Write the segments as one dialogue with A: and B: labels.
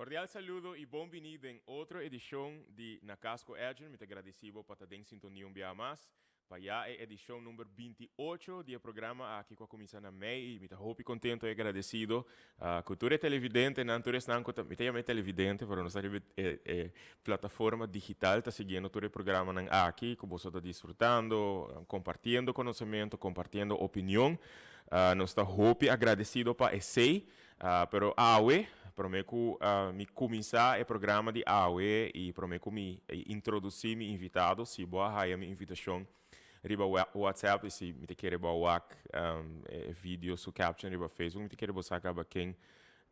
A: Cordial saludo y bon bini den otro edicion di Na Cas cu Edjean. Mi ta agradeci bo pa ta den sintonia un bia mas pa ya e edicion number 28 di e programa aki cu a cuminsa na mei y mi ta hopi contento y agradecido cu tur e televidentenan, tur esnan cu ta, mi ta yama e televidente pero nos ta riba e plataforma digital ta siguiendo tur e programanan aki cu boso ta disfrutando, compartiendo conocemento, compartiendo opinion. Nos ta hopi agradecido pa esey. Pero awe, prome cu mi cuminsa e programa di awe y prome cu mi introduci mi invitado, si bo a haya mi invitacion riba WhatsApp y si mi ta kere bo a wak e video su caption riba Facebook, mi ta kere bo sa caba ken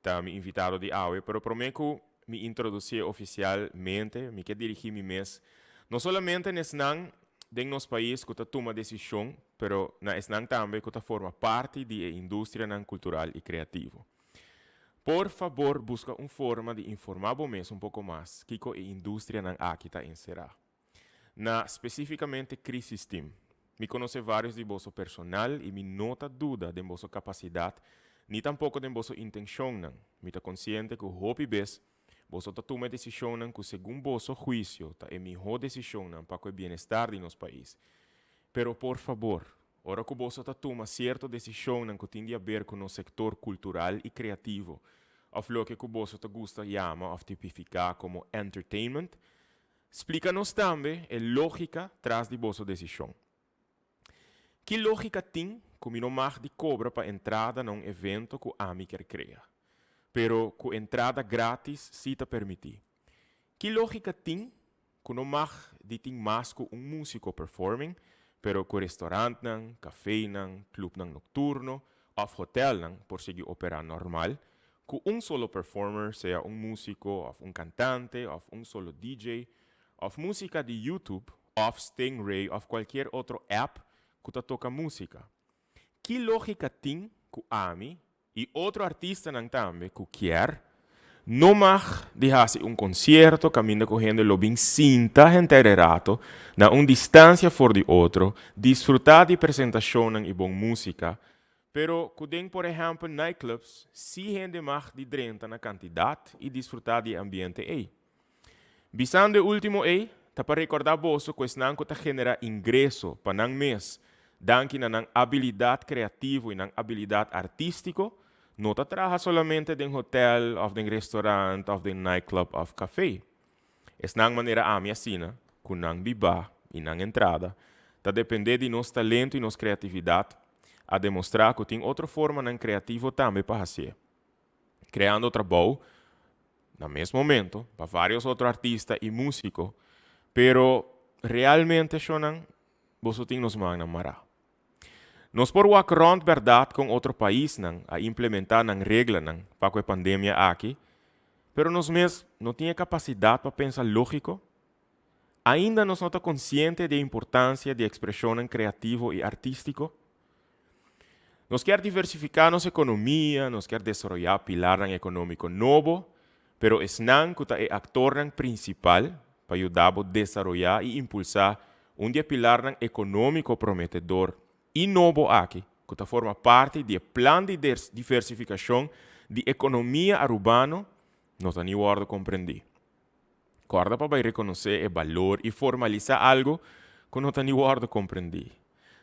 A: ta mi invitado di awe. Pero prome cu mi introduci'e oficialmente, mi ke dirigi mi mes no solamente na esnan den nos pais cu ta tuma decision, pero na esnan tambe cu ta forma parti di e industrianan cultural y creativo. Por fabor busca un forma di informa bo mes un poco mas kico e industrianan aki ta encera. Na specificamente Crisis Team. Mi conoce varios di boso personal y mi no ta duda den boso capacidad ni tampoco den boso intencionnan. Mi ta consciente cu hopi bes boso ta tuma e decisionnan cu segun boso huicio ta e miho decisionnan pa cu e bienestar di nos pais. Pero por fabor, ora cu boso ta tuma cierto decisionnan cu tin di haber cu nos sector cultural y creativo of loke cu boso ta gusta yama of tipifica como entertainment, Splika nos tambe e lógika tras di boso desishon. Ki lógika tin ku mi no mag di kobra pa entrada na un evento ku ami kier krea, pero ku entrada grátis sí ta permití? Ki lógika tin ku no mag di tin mas ku un músiko performing, pero ku restorantnan, kafénan, klupnan nokturno òf hotèlnan por sigui operá normal ku un solo performer, sea un músiko òf un kantante òf un solo DJ òf músika di YouTube òf Stingray òf kualkier otro app ku ta toka músika? Ki lógika tin ku ami i otro artistanan tambe ku kier no mag di hasi un konsierto kaminda ku hende lo bin sinta henter e rato na un distansia for di otro, disfrutá di presentashonnan i bon músika, pero ku den por ehèmpel nightclubs sí hende mag di drenta na kantidat i disfrutá di e ambiente ei? Bisando e último ei, ta pa rekordá boso ku esnan ku ta generá ingreso pa nan mes danki na nan abilidat kreativo i nan abilidat artístiko, no ta traha solamente den hotèl òf den restorant òf den nightclub òf kafé. Esnan manera ami asina, ku nan bibá i nan entrada ta dependé di nos talento i nos kreatividat, a demostrá ku tin otro formanan kreativo tambe pa hasié. Kreando trabou na mes momento pa vários otro artista i músiko, pero realmente shonnan boso tin nos mannan mará. Nos por wak rònt bèrdat kon otro paisnan a implementá nan reglanan pa ku e pandemia aki, pero nos mes no tin e kapasidat pa pensa lógiko. Ainda nos no ta konsiente di e importansia di ekspreshonnan kreativo i artístiko. Nos kier diversifiká nos ekonomia, nos kier desaroyá pilarnan ekonómiko nobo, pero esnan ku ta e aktornan prinsipal pa yuda bo desaroyá i impulsá un di e pilarnan ekonómiko prometedor i nobo aki, ku ta forma parti di e plan di diversifikashon di ekonomia arubano, no ta ni wòrdu komprendí. Kòrda pa bai rekonosé e balor i formalisá algu ku no ta ni wòrdu komprendí.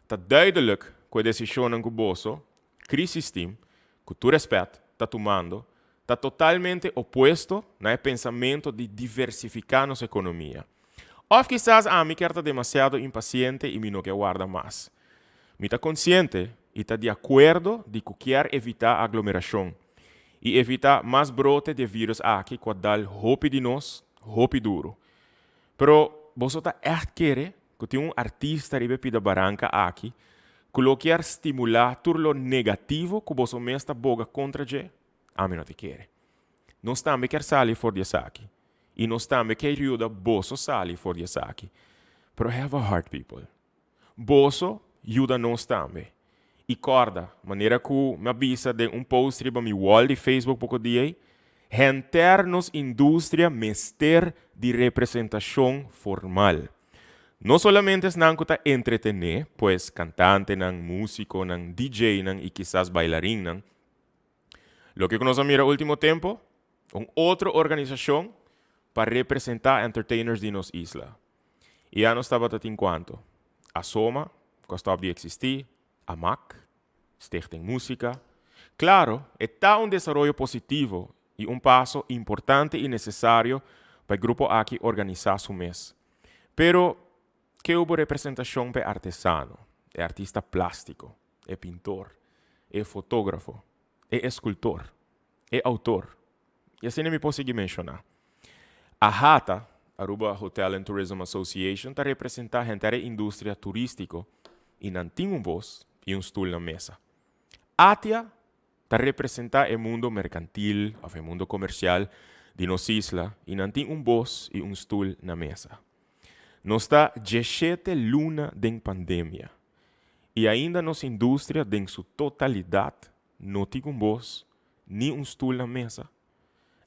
A: Ta duidelik ku e desishonnan ku boso, Crisis Team, ku tur rèspèt, ta tumando, ta totalmente opuesto na e pensamentu di diversifiká nos ekonomia. Òf kisas ami kier ta demasiado impasiente i mi no ke warda mas. Mi ta konsiente i ta di akuerdo di ku kier evitá aglomerashon i evitá mas brote di e vírus aki ku a dal hopi di nos hopi duru. Pero boso ta ègt kere ku tin un artista riba e pida baranka aki ku lo kier stimulá tur lo negativo ku boso mes ta boga kontra dje? Ami no ta kere. Nos tambe kier sali for di esaki i nos tambe kier yuda boso sali for di esaki. Pero have a heart people. Boso yuda nos tambe. I kòrda, manera ku mi a bisa den un post riba mi wall di Facebook poko dia ei, henter nos industria mester di representashon formal. No solamente esnan ku ta entretené, pues kantantenan, músikonan, DJ-nan i kisas bailarinnan. Loke ku nos a mira último tempu? Un otro organisacion pa representa entertainers di nos isla. Y ya nos tabata tin cuanto? Asoma, cu a stop di existi, Amak, Stichting Musica. Claro, e ta un desaroyo positivo y un paso importante y necesario pa e grupo aki organisa su mes. Pero, ke hubo representacion p'e artesano, e artista plastico, e pintor, e fotografo, e escultor, e autor? Y asina mi por sigui menciona. AHATA, Aruba Hotel and Tourism Association, ta representa henter e industria turistico y nan tin un voz y un stoel na mesa. ATIA ta representa e mundo mercantil of e mundo comercial di nos isla y nan tin un voz y un stoel na mesa. Nos ta 17 luna den pandemia y ainda nos industria den su totalidad no tin un voz ni un stoel na mesa.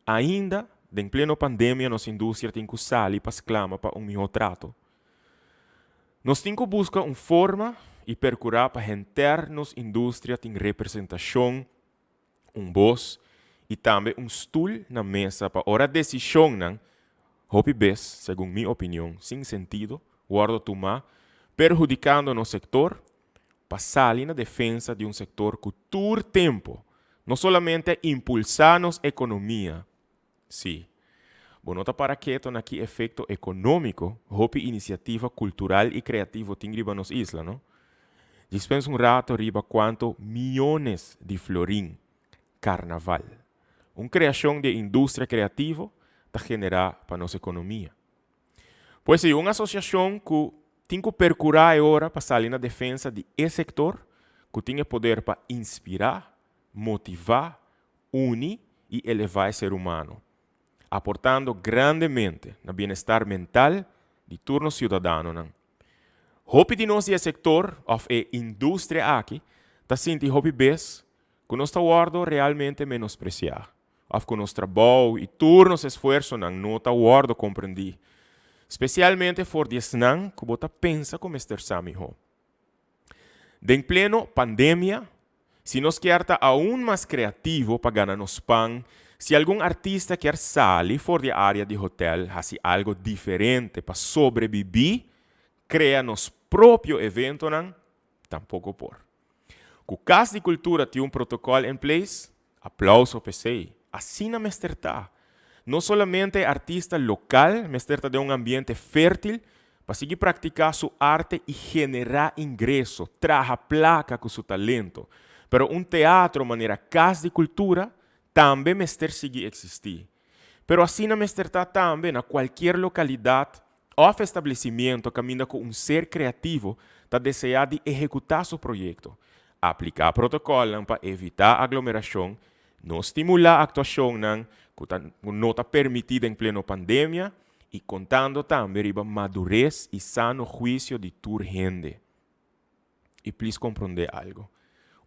A: Ainda, den pleno pandemia nos industria tin cu sali pa sclama pa un miho trato. Nos tin cu busca un forma y percura pa henter nos industria tin representacion, un voz y tambe un stoel na mesa pa ora decisionnan, hopi bes, segun mi opinion, sin sentido, wordo tuma, perhudicando nos sector, pa sali na defensa di un sector cu tur tempo no solamente a impulsa nos economia, si, bo no ta para keto na ki efecto economico hopi iniciativa cultural y creativo tin riba nos isla, no? Djis pensa un rato riba cuanto miyones di florin Carnaval, un creacion di e industria creativo, ta genera pa nos economia. Pues si, un asociacion cu tin cu percura e ora pa sali na defensa di e sector cu tin e poder pa inspira, motiva, uni y eleva e ser humano, aportando grandemente na bienestar mental di tur nos ciudadanonan. Hopi di nos di e sector of e industria aki ta sinti hopi bes cu nos ta wordo realmente menosprecia. Of cu nos trabou y tur nos esfuersonan no ta wordo comprendí, specialmente for di esnan cu bo ta pensa cu mester sa miho. Den pleno pandemia, si nos kier ta aun mas creativo pa gana nos pan, si algun artista kier sali for di area di hotel haci algo diferente pa sobreviví, crea nos propio eventonan, tampoco por. Cu Cas di Cultura tin un protocol in place, aplauso p'esey. Asina mester ta. No solamente e artista local mester ta den un ambiente fertil pa sigui practica su arte y genera ingreso, traha placa cu su talento, pero un teatro manera Cas di Cultura tambe mester sigui existi. Pero asina mester ta tambe na cualkier localidad òf establecimiento kaminda ku un ser kreativo ta deseá di ehekutá su proyekto. Apliká protokòlnan pa evitá aglomerashon, no stimulá aktuashonnan ku ta ku no ta permití den pleno pandemia i kontando tambe riba madures i sano huisio di tur hende. I plis komprondé algu,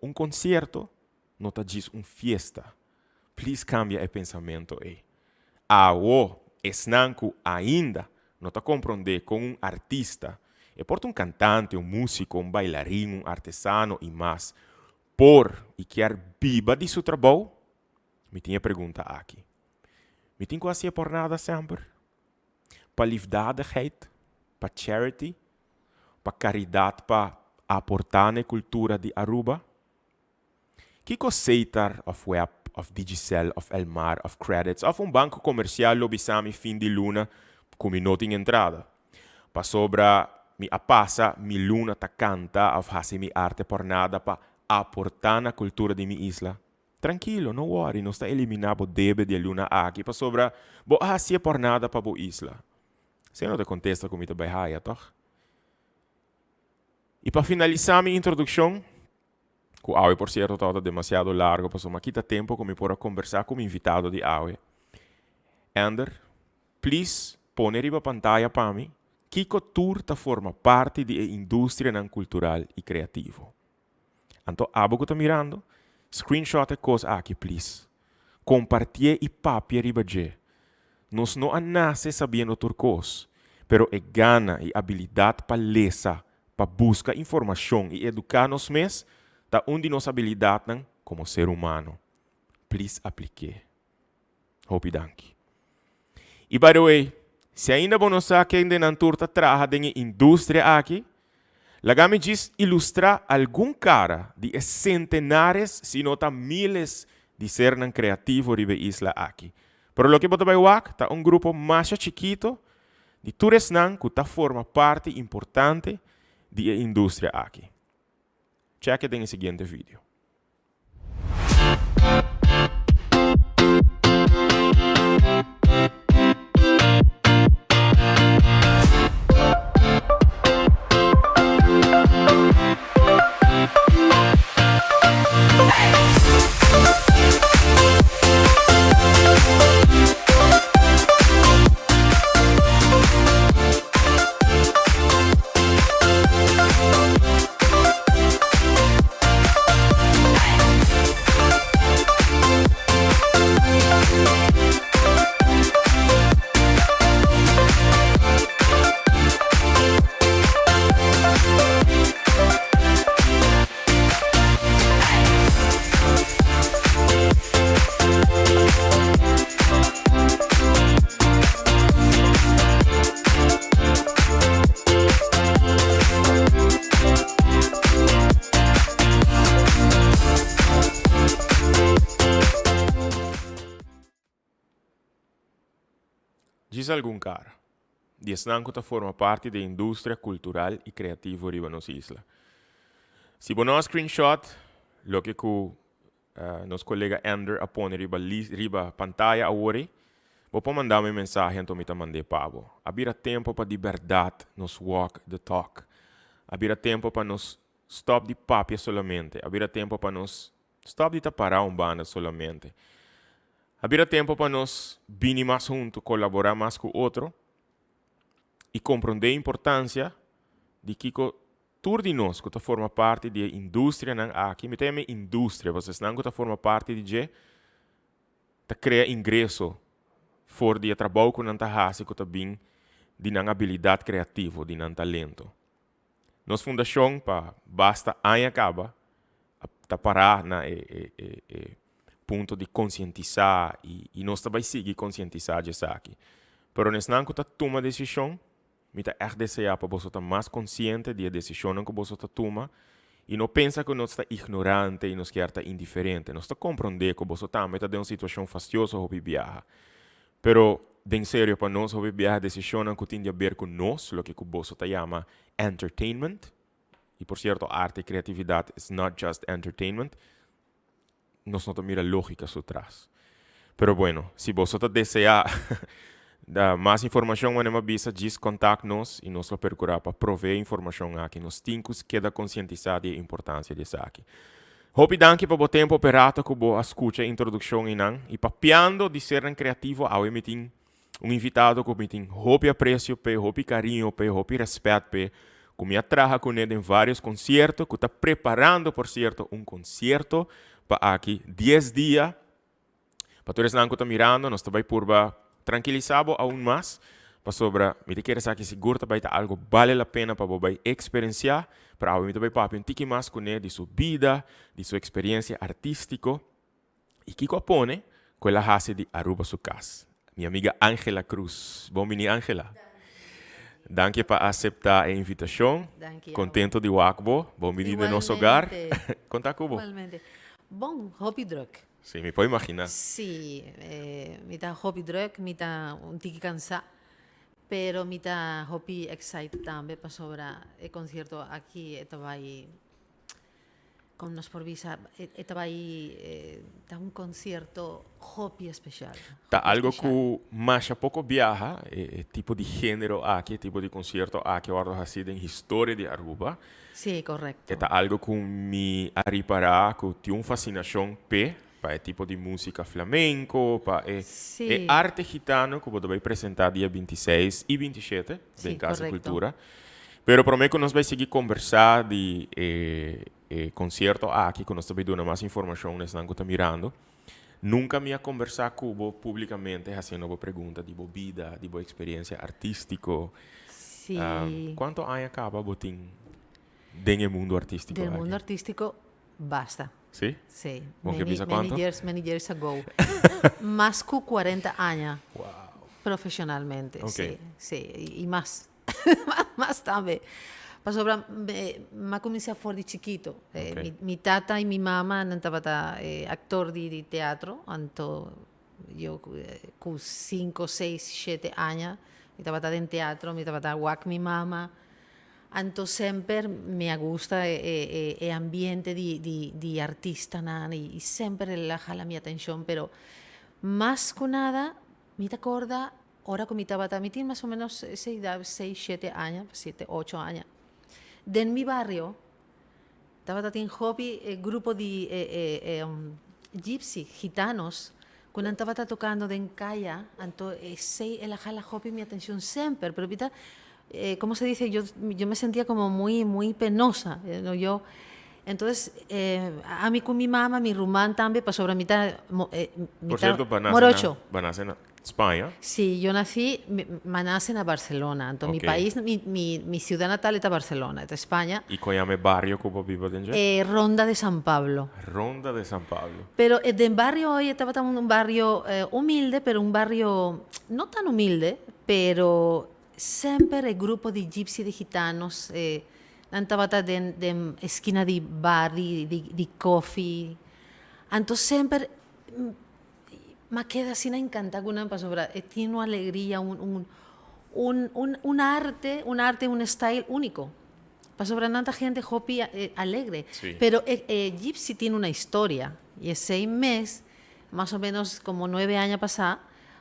A: un konsierto no ta djis un fiesta. Plis kambia e pensamentu ei. Awo, esnan ku ainda no ta komprondé kon un artista, e por ta un kantante, un músiko, un bailarin, un artesano i mas, por i kier biba di su trabou, mi tin e pregunta aki, Mi tin ku hasié por nada semper? Pa liefdadigheid? Pa charity? Pa karidat pa aportá na e kultura di Aruba? Kiko Setar of web of Digicel of Elmar of Credits of un banco comercial lo bisa mi fin di luna cu mi no tin entrada? Pasobra mi a pasa mi luna ta canta of haci mi arte por nada pa aporta na cultura di mi isla? Trankilo, no worry, nos ta elimina bo debe di e luna aki pasobra bo a haci'e por nada pa bo isla. Esei no ta e contesta cu mi ta bay haya, toch? Y pa finalisa mi introduccion, Ku awe por sierto tabata demasiado largo pasobra mi a kita tempo ku mi por a kombersá ku mi invitado di awe. Ender, please pone riba pantaya pa mi kiko tur ta forma parti di e industrianan kultural i kreativo. Anto abo ku ta mirando, screenshot e kos aki please. Kompartié i papia riba dje. Nos no a nase sabiendo tur kos, pero e gana i abilidat pa lesa pa buska informashon i eduká nos mes ta un di nos abilidatnan komo ser humano. Please aplik'é. Hopi danki. Y by the way, si ainda bo no sa kende nan tur ta traha den e industria aki, laga mi djis ilustra algun cara di e centenares si no ta miles di sernan creativo riba e isla aki. Pero loke bo ta bay wak ta un grupo masha chikito di tur esnan cu ta forma parti importante di e industria aki. Check e den e siguiente video. Djis algun kara di esnan ku ta forma parti di e industria kultural i kreativo riba nos isla. Si bo no a screenshot loke ku Nos kolega Ender a pone riba riba pantaya awor ei. Bo por manda mi mensahe anto mi ta mand'é pa bo. A bira tempo pa di bèrdat nos walk the talk. A bira tempo pa nos stòp di papia solamente. A bira tempo pa nos stòp di ta pará un banda solamente. A bira tempo pa nos bini mas huntu, kolaborá mas ku otro i komprondé importansia di kiko Tur di nos ku ta forma parti di e industrianan aki, mi ta yama e industria pasobra esnan ku ta forma parti di dje ta krea ingreso for di e trabou ku nan ta hasi ku ta bin di nan abilidat kreativo, di nan talento. Nos fundashon pa basta aña kaba ta pará na e e e punto di konsientisá i nos ta bai sigui konsientisá dje esaki. Pero nesnan ku ta tuma desishon Mi ta ègt deseá pa boso ta mas konsiente di e desishonnan ku boso ta tuma i no pensa ku nos ta ignorante i nos kier ta indiferente. Nos ta komprondé ku boso tambe ta den un situashon fastioso hopi biaha. Pero, den serio, pa nos hopi biaha desishonnan ku tin di aber ku nos, loke ku boso ta yama entertainment, i por sierto arte i kreatividat is not just entertainment, nos no ta mira lógica su tras. Pero bueno, si boso ta deseá mas informashon manera mi a bisa, djis kontakt nos i nos lo perkurá pa proveé informashon aki. Nos tin ku keda konsientisá di e importansia di esaki. Hopi danki pa bo tempu p'e rato ku bo a skucha e introdukshon einan. I papiando di sernan kreativo, awe mi tin un invitado ku mi tin hopi apresio p'e, hopi kariño p'e, hopi rèspèt p'e, ku mi a traha kuné den vários konsierto, ku ta preparando por sierto un konsierto pa aki dies dia. Pa tur esnan ku ta mirando, nos ta bai purba trankilisá bo aun mas, pasobra mi ta kere sa ki sigur ta bai ta algu bale la pena pa bo bai eksperensiá, pero awe mi ta bai papia un tiki mas kuné di su bida, di su eksperensia artístiko. I kiko a pone ku el a hasi di Aruba su kas? Mi amiga Angela Cruz. Bon bini Angela. Danki pa aseptá e invitashon.
B: Danki.
A: Kontento di wak bo. Bon bini den nos hogar.
B: Igualmente.
A: Kon ta ku bo?
B: Igualmente. Bon, hopi drùk.
A: Sí, mi por imaginá.
B: Sí, mi ta hopi drùk, mi ta un tiki kansá, pero mi ta hopi excited tambe pasobra e konsierto aki e ta bai Kon nos por bisa e ta bai ta un concierto hopi especial.
A: Ta algo cu masha poco biaha e tipo di genero aki, e tipo di concierto aki a wordo haci den historia di Aruba.
B: Si, correcto.
A: E ta algo cu mi a ripara cu tin un fascinacion p'e, pa e tipo di musica flamenco, pa e e arte gitano cu bo ta bai presenta dia 26 y 27 den Casa Cultura. Pero prome cu nos bai sigui combersa di e e concierto aki cu nos ta bai duna mas informacion na esnan cu ta mirando, nunca mi a combersa cu bo publicamente haciendo bo pregunta di bo bida, di bo experiencia artistico. Cuanto aña caba bo tin den e mundo artistico
B: Den
A: aki?
B: mundo artistico basta.
A: Sí?
B: Sí.
A: Bon ke
B: Many,
A: bisa
B: many
A: kuantu?
B: years, many years ago. Mas ku 40 aña
A: Wow.
B: profesionalmente,
A: Ok.
B: sí, sí, i, i mas. Mas tambe. Pasobra m'a kuminsá for di chikito.
A: Ok.
B: Mi tata i mi mama nan tabata aktor di teatro, anto yo ku sinku, seis, shete aña mi tabata den teatro, mi tabata wak mi mama. Anto semper mi a gusta e ambiente di artistanan i semper el a hala mi atenshon, pero mas ku nada mi ta korda ora ku mi tabata, mi tin mas o menos ese edad, seis, shete aña, siete, ocho aña, den mi bario tabata tin hopi grupo di gypsy, gitanos, ku nan tabata tokando den kaya, anto esei el a hala hopi mi atenshon semper, pero mi ta, como se dice, yo yo me sentía como muy muy penosa, no yo, entonces ami ku mi mama, mi ruman tambe, pasobra mi ta mi
A: Por
B: ta
A: cierto, bo nace
B: morocho.
A: na, bo nace na Spaña?
B: Sí, yo nací, mi a nace na Barcelona, anto mi pais, mi ciudad natal ta Barcelona, ta Spaña.
A: I kon yama e bario ku bo biba den dje?
B: Ronda de San Pablo.
A: Ronda de San Pablo.
B: Pero den bario ei tabata un bario humilde, pero un bario no tan humilde, pero semper e grupo di gypsy di gitanos nan tabata den eskina di bar di kofi, anto semper M'a keda asina encanta cu nan pasobra e tin un alegria, un, un, un, un, un arte, un arte, un style unico. Pasobra nan ta hende hopi alegre. Pero e, e gypsy tin una historia. Y esey mes, mas o menos como nuebe aña pasa,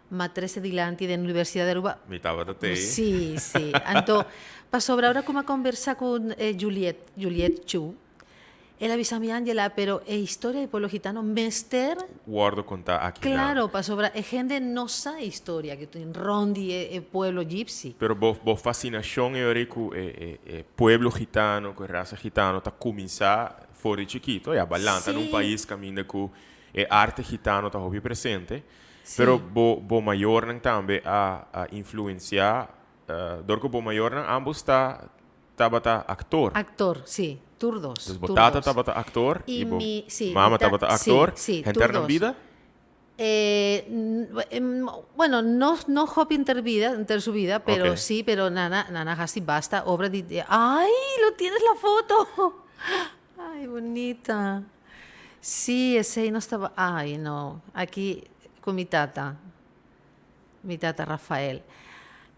B: m'a trece dilanti den Universidad de Aruba.
A: Mi tabata tey.
B: Sí, sí. Anto, pasobra ora cu m'a conversa cu Juliet, Juliet Chu, El a bisa mi, Angela, pero e historia di pueblo gitano mester.
A: Wordo contá aki nan.
B: Claro, pasobra e hende no sa e historia cu tin rond di e pueblo gypsy.
A: Pero bo fascinacion e ora cu e pueblo gitano, cu e raza gitano ta cuminsa for di chikito, ya ba lanta na un pais caminda cu e arte gitano ta hopi presente. Pero bo mayornan tambe a influencia, dor cu bo mayornan ambos ta tabata actor.
B: Actor, sí, tur dos.
A: Dus bo tata tabata actor y bo mama tabata actor. Henter nan bida?
B: Bueno, no, no hopi henter bida, henter su bida, pero sí, pero nan a, nan a haci basta obra di, ay, lo tienes la foto! Ay, bunita. Sí, esey nos taba, ay, no, aki cu mi tata. Mi tata Rafael.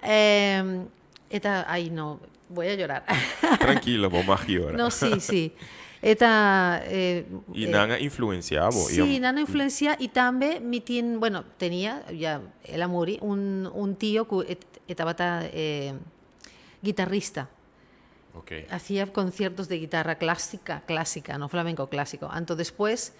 B: E ta, ay no, voy a llorar.
A: Trankilo, bo mag yora.
B: No, sí, sí. E ta.
A: I nan a influencia bo?
B: Sí, nan a influencia i tambe mi tin, bueno, tenia, ya el a muri, un tio ku e tabata guitarrista. Hacía conciertos de guitarra clásica, clásica, no flamenco, clásico. Anto despues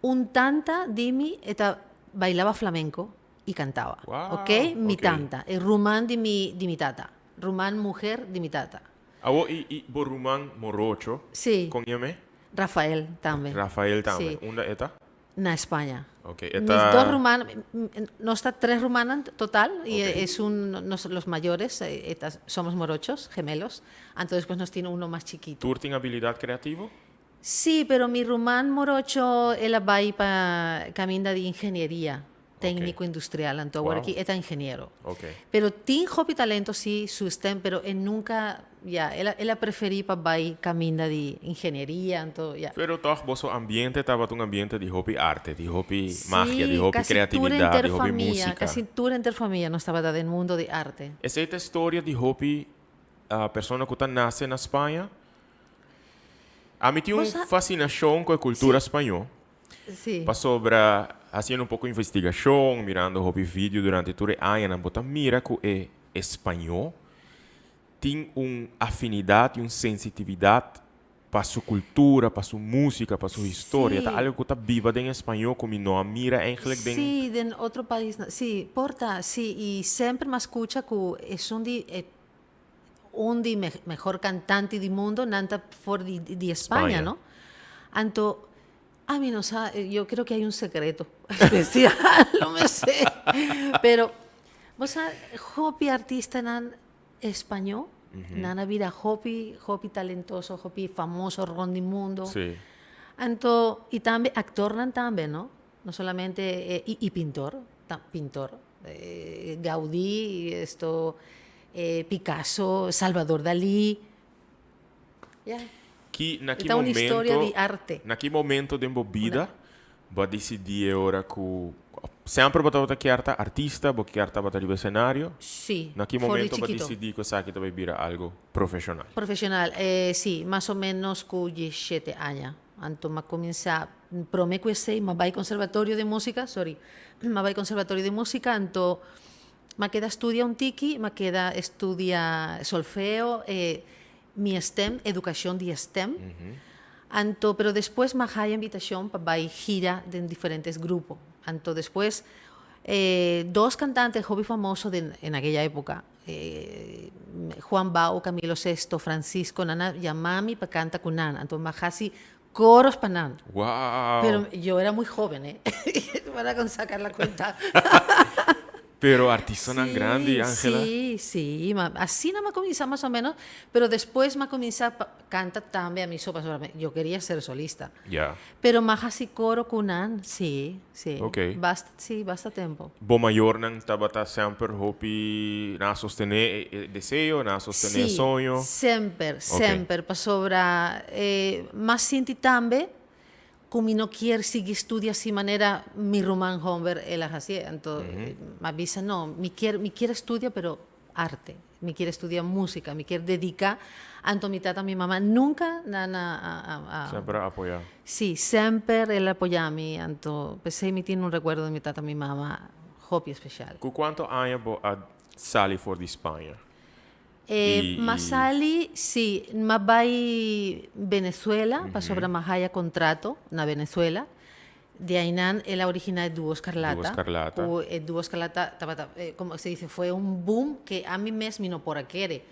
B: un tanta di mi e ta bailaba flamenco y cantaba.
A: Wow,
B: Ok, mi tanta, e ruman di mi di mi tata, ruman muher di mi tata.
A: Awo y y bo ruman morocho
B: Sí.
A: con yam'é?
B: Rafael tambe.
A: Rafael tambe.
B: Sí.
A: Unda e ta?
B: Na España.
A: Ok, e
B: Mis
A: ta.
B: dos ruman, nos ta tres rumannan total y esun nos los mayores ta somos morochos, gemelos, anto despues nos tin uno mas chikito.
A: Tur tin abilidad creativo?
B: Sí, pero mi ruman morocho el a bai pa caminda di ingenieria técnico industrial, anto awor aki e ta ingeniero. Pero tin hopi talento sí, su stem, pero e nunca, ya, el a el a preferí pa bai caminda di ingenieria, anto ya.
A: Pero tòg boso ambiente tabata un ambiente di hopi arte, di hopi magia, di
B: Sí,
A: hopi
B: casi tur
A: creatividad,
B: enter
A: di hopi
B: famia,
A: música.
B: casi tur enter famia nos tabata den mundo di arte.
A: Esei ta e storia di hopi persona cu ta nace na Spaña. Ami tin un fascinacion cu e cultura spañó. Pasobra haciendo un poco investigacion, mirando hopi video durante tur e añanan, bo ta mira cu e españó tin un afinidad y un sensitividad pa su cultura, pa su musica, pa su historia. Ta algo cu ta biba den españó cu mi no a mira eigenlijk den.
B: Sí, den otro paisnan. Sí, por ta, sí. Y semper mi a scucha cu esun di e Un di mehor cantante di mundo nan ta for di di España, no? Anto ami no sa, yo creo que hay un secreto especial, no me sé. Pero bo sa hopi artistanan español nan a bira hopi hopi talentoso, hopi famoso rond di mundo. Anto, y tambe actornan tambe, no? No solamente, y pintor, pintor. Gaudí, esto, Picasso, Salvador Dalí. Yeah.
A: Na ki
B: Ta un
A: momento,
B: historia di arte.
A: Na ki momento den bo bida, bo a dicidi ora cu semper bo tabata kier ta artista, bo kier tabata riba escenario?
B: Si,
A: Na ki
B: for di
A: momento bo a
B: chikito.
A: dicidi cu esaki ta bay bira algo profesional?
B: Profesional, si, mas o menos cu 17 aña. Anto m'a cuminsa, prome cu esey, m'a bay conservatorio de musica, sorry, m'a bay conservatorio de musica, anto m'a keda studia un tiki, m'a keda studia solfeo, mi stem, educacion di stem. Anto, pero despues m'a haya invitacion pa bay gira den diferentes grupo. Anto despues, dos cantantes hopi famoso en aquella epoca, Juan Bao, Camilo Sesto, Francisco, nan a yama mi pa canta cu nan. Anto m'a haci coros pa nan. Pero yo era muy joven, eh? Para con sacar la cuenta.
A: Pero artistanan grandi, Angela.
B: Si, asina m'a cuminsa mas o menos, pero despues m'a cuminsa pa canta tambe ami so, pasobra yo quería ser solista. Pero m'a haci coro cu nan, si. Basta, si, basta tempo.
A: Bo mayornan tabata semper hopi na sostene e deseo, na sostene e soño?
B: Si, semper, semper, pasobra m'a sinti tambe cu mi no kier sigui studia así manera mi ruman homber el a hacié. Anto m'a bisa no, mi kier studia pero arte, mi kier studia musica, mi kier dedica. Anto mi tata, mi mama nunca nan a
A: Semper a apoya.
B: Si, semper el a apoya mi, anto pesey mi tin un recuerdo di mi tata, mi mama hopi especial.
A: Cu cuanto aña bo a sali for di Spaña?
B: M'a sali, si, m'a bay Venezuela, pasobra m'a haya contrato na Venezuela. Di einan el a origina e Dúo Escarlata.
A: Dúo Escarlata.
B: Cu e Dúo Escarlata tabata, como se dice, fue un boom que ami mes mi no por a kere.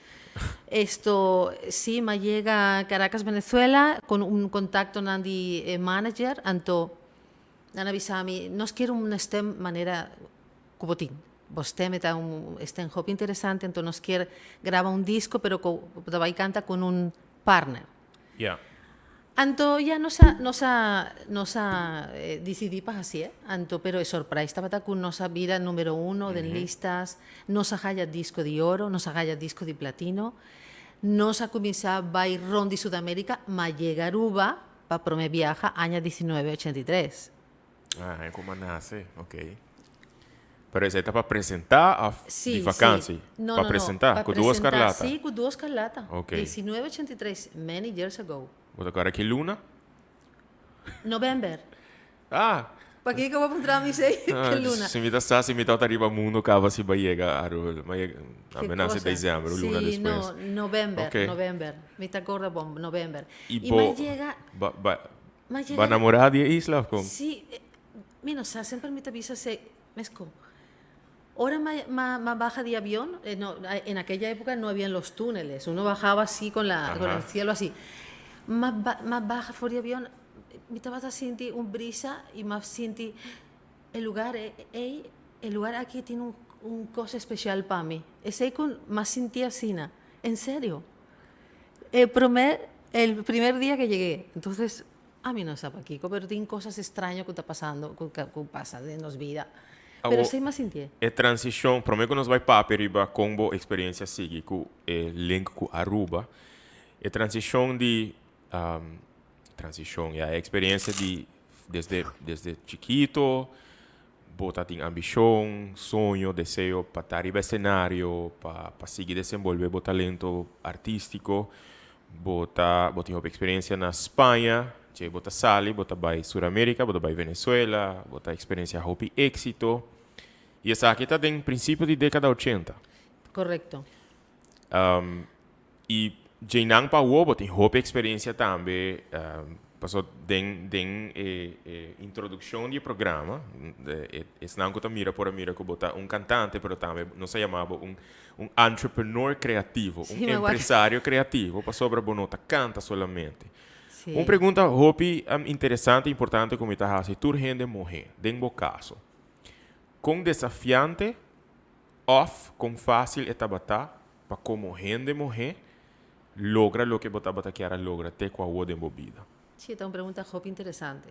B: Esto, si, m'a yega Caracas, Venezuela, con un contacto nan di manager, anto nan a bisa mi, nos kier un stem manera cu bo tin. Bo stem ta un stem hopi interesante, anto nos kier graba un disco, pero cu bo ta bay canta con un partner. Anto ya nos a dicidi pa hacié, anto pero e surprise tabata cu nos a bira numero uno den listas, nos a haya disco di oro, nos a haya disco di platino, nos a cuminsa bay rond di Sudamerica, m'a yega Aruba pa prome biaha aña 1983.
A: Ah, e como nace, ok. Pero esey ta pa presenta of
B: Si,
A: di vakantie?
B: Si. No,
A: Pa
B: no, no.
A: presenta,
B: Pa
A: cu Dúo
B: presenta,
A: Escarlata?
B: Si, cu Dúo Escarlata. 1983, many years ago.
A: Bo ta awor ki luna?
B: November.
A: Ah!
B: Pakico bo a puntra mi esey?
A: Ah,
B: Ki luna?
A: Si mi ta sa, si mi ta ariba mundo caba si bay yega Aruba, ma yega,
B: Ki
A: mi nace
B: cosa?
A: december, un luna
B: Si,
A: despues.
B: no, november, november. Mi ta acorda bon, november.
A: Y
B: Y
A: bo
B: m'a yega m'a
A: ba
B: yega
A: namora di e isla of con?
B: Si, mi no sa, semper mi ta bisa se, mesco. Ora m'a baha di avion, no, en aquella época no habían los túneles, uno bajaba así con el cielo así. M'a baha for di avion, mi tabata sinti un brisa y m'a sinti e lugar, ey, e lugar aki tin un cos especial pa mi. Esey con m'a sinti asina, en serio. El primer día que llegué, entonces, ami no sa pakico, pero tin cosas extrañas cu ta pasando, cu pasa den nos bida. Pero
A: Awo,
B: esey m'a sinti.
A: E transicion, prome cu nos bay papia riba con bo experiencia sigui cu e link cu Aruba, e transicion di, transicion, ya, e experiencia di desde chikito, bo ta tin ambicion, soño, deseo pa ta riba escenario, pa sigui desenvolve bo talento artistico, bo tin experiencia na Spaña, che bo ta sali, bo ta bay Suramerica, bo ta bay Venezuela, bo ta experiencia hopi exito. Y esaki ta den principio di decada 80.
B: Correcto.
A: Y djeinan pa bo tin hopi experiencia tambe, paso den introduccion di programa, esnan cu ta mira por a mira cu bo ta un cantante, pero tambe nos a yama bo un entrepreneur creativo, un
B: ma guarda.
A: Empresario creativo, pasobra bo no ta canta solamente.
B: Si.
A: Un pregunta hopi interesante y importante cu mi ta haci tur hende muhe, den bo caso. Con desafiante of con facil e tabata pa como hende muhe logra loke bo tabata kier logra te cu awo den bo bida?
B: Sí, ta un pregunta hopi interesante.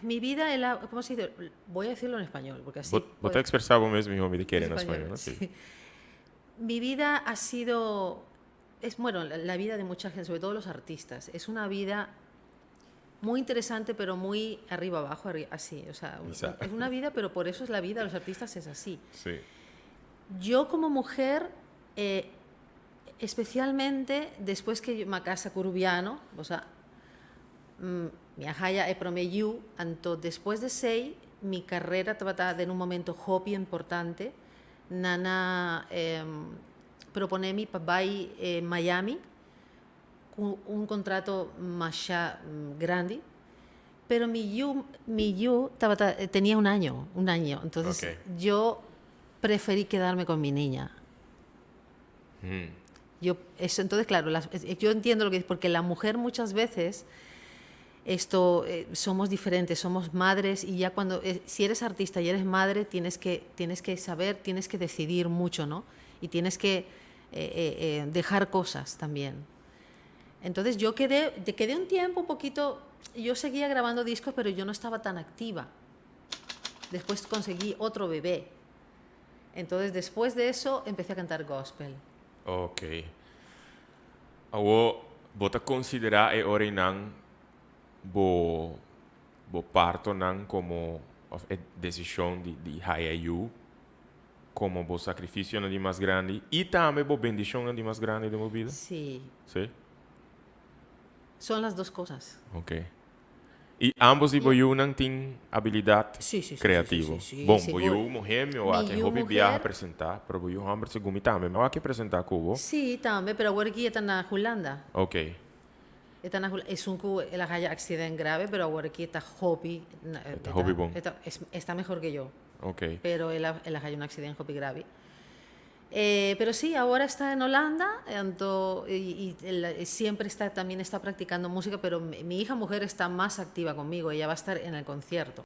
B: Mi vida, el a, ¿cómo se dice? Voy a decirlo en español, porque así
A: Bo ta expresa bo mes mihor, mi ta kere, na spaño, no?
B: Sí. Mi vida ha sido, es, bueno, la vida de mucha gente, sobre todo los artistas, es una vida muy interesante, pero muy arriba abajo, así, o sea, es una vida, pero por eso es la vida de los artistas, es así. Yo como mujer, especialmente después que m'a casa cu Rubiano, o sea, mi a haya e prome yiu, anto despues di esey, mi carera tabata den un momento hopi importante, nan a propone mi pa bay Miami, cu un contrato masha grandi, pero mi yiu tabata, tenia un año, un año, entonces yo preferí quedarme con mi niña. Yo, eso, entonces, claro, yo entiendo lo que dices, porque la mujer muchas veces, esto, somos diferentes, somos madres y ya cuando, si eres artista y eres madre, tienes que saber, tienes que decidir mucho, ¿no? Y tienes que dejar cosas también. Entonces yo quedé un tiempo un poquito, yo seguía grabando discos, pero yo no estaba tan activa. Después conseguí otro bebé. Entonces, después de eso, empecé a cantar gospel.
A: Ok. Awo, bo ta considera e ora nan bo parto nan como of e decision di haya yiu como bo sacrificio nan di mas grandi y tambe bo bendicion nan di mas grandi di bo bida?
B: Sí.
A: Sí?
B: Son las dos cosas.
A: Ok. Y ambos di bo yiunan tin habilidad creativo.
B: Sí,
A: Bon,
B: sigur.
A: Bo yiu muhe mi
B: Mi
A: ke
B: yiu
A: hopi
B: muher.
A: Biaha presenta, pero bo yiu homber segun mi tambe, mi a presenta cu bo.
B: Sí, tambe, pero awor aki e ta na Hulanda. E ta na Hulanda. Es un cu el a haya accidente grave, pero awor aki ta hopi.
A: Ta hopi bon.
B: Está mejor que yo. Pero el a haya un accidente hopi grave. Pero sí, ahora está en Holanda y siempre está, también está practicando música, pero mi hija mujer está más activa conmigo, ella va a estar en el concierto.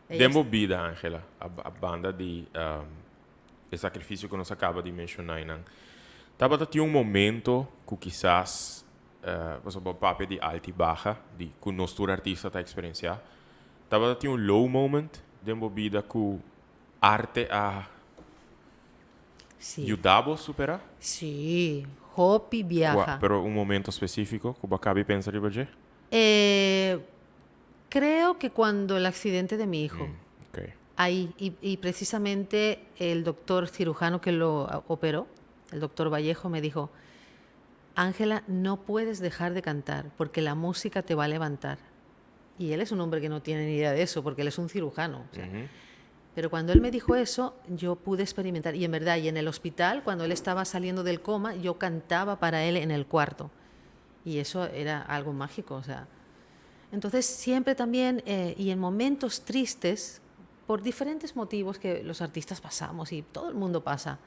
B: Ella
A: Den bo bida, Angela, a banda di e sacrificio cu nos a caba di menciona, nan. Tabata tin un momento cu kisas bo a papia di alta y baja, di cu nos tur artista ta experiencia. Tabata tin un low moment den bo bida cu arte a yuda bo supera?
B: Sí, hopi biaha.
A: Pero un momento specifico cu bo a caba di pensa riba dje?
B: Creo que cuando el accidente de mi hijo. Ahí, y precisamente el doctor cirujano que lo operó, el doctor Vallejo, me dijo: "Ángela, no puedes dejar de cantar porque la música te va a levantar". Y él es un hombre que no tiene ni idea de eso, porque él es un cirujano, o sea.
A: Ujú.
B: Pero cuando él me dijo eso, yo pude experimentar. Y en verdad, y en el hospital, cuando él estaba saliendo del coma, yo cantaba para él en el cuarto. Y eso era algo mágico, o sea. Entonces, siempre también, y en momentos tristes, por diferentes motivos que los artistas pasamos y todo el mundo pasa,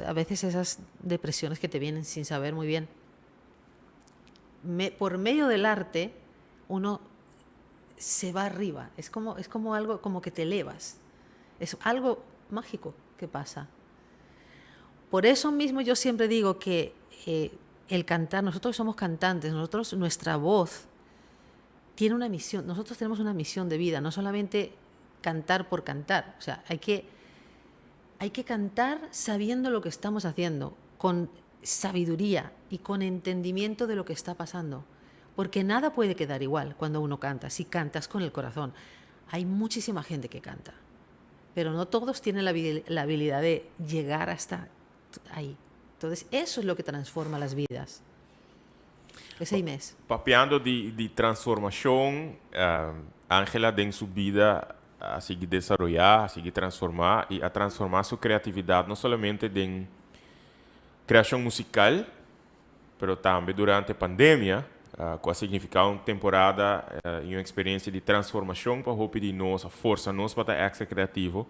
B: a veces esas depresiones que te vienen sin saber muy bien, por medio del arte, uno se va arriba, es como algo como que te elevas, es algo mágico que pasa. Por eso mismo yo siempre digo que el cantar, nosotros somos cantantes, nosotros, nuestra voz tiene una misión, nosotros tenemos una misión de vida, no solamente cantar por cantar, o sea, hay que cantar sabiendo lo que estamos haciendo, con sabiduría y con entendimiento de lo que está pasando, porque nada puede quedar igual cuando uno canta, si cantas con el corazón. Hay muchísima gente que canta, pero no todos tienen la habilidad de llegar hasta ahí. Entonces, eso es lo que transforma las vidas. Esey mes.
A: Papiando di transformacion, Angela den su bida a sigui desaroya, a sigui transforma y a transforma su creatividad no solamente den creacion musical, pero tambe durante pandemia, cu a significa un temporada y un experiencia di transformacion pa hopi di nos, a forsa nos pa ta extra creativo.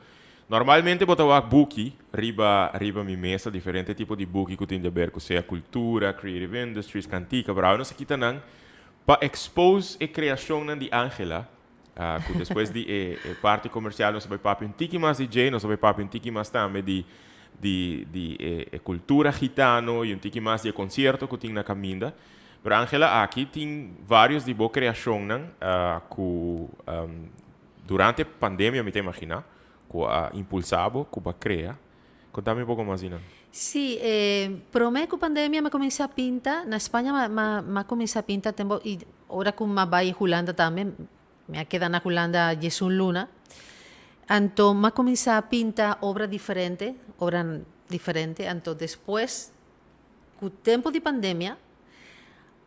A: Normalmente bo ta wak buki riba mi mesa, diferente tipo di buki cu tin di haber cu sea cultura, creative industries, cantica, pero nos aki nan pa expose e creacion di Angela, cu despues di e parti comercial nos bay papia un tiki mas di dje, nos bay papia un tiki mas tambe di e cultura gitano y un tiki mas di concierto cu tin na caminda. Pero Angela, aki tin varios di bo creacionnan cu durante pandemia mi ta imagina cu a impulsa bo cu bo a crea. Conta mi un poco mas di nan.
B: Sí, prome cu pandemia mi a cuminsa pinta, na Spaña mi a cuminsa pinta tempo y ora cu mi a bay Hulanda tambe, mi a keda na Hulanda diesun luna, anto mi a cuminsa pinta obra diferente, obra diferente, anto despues Cu tempo di pandemia,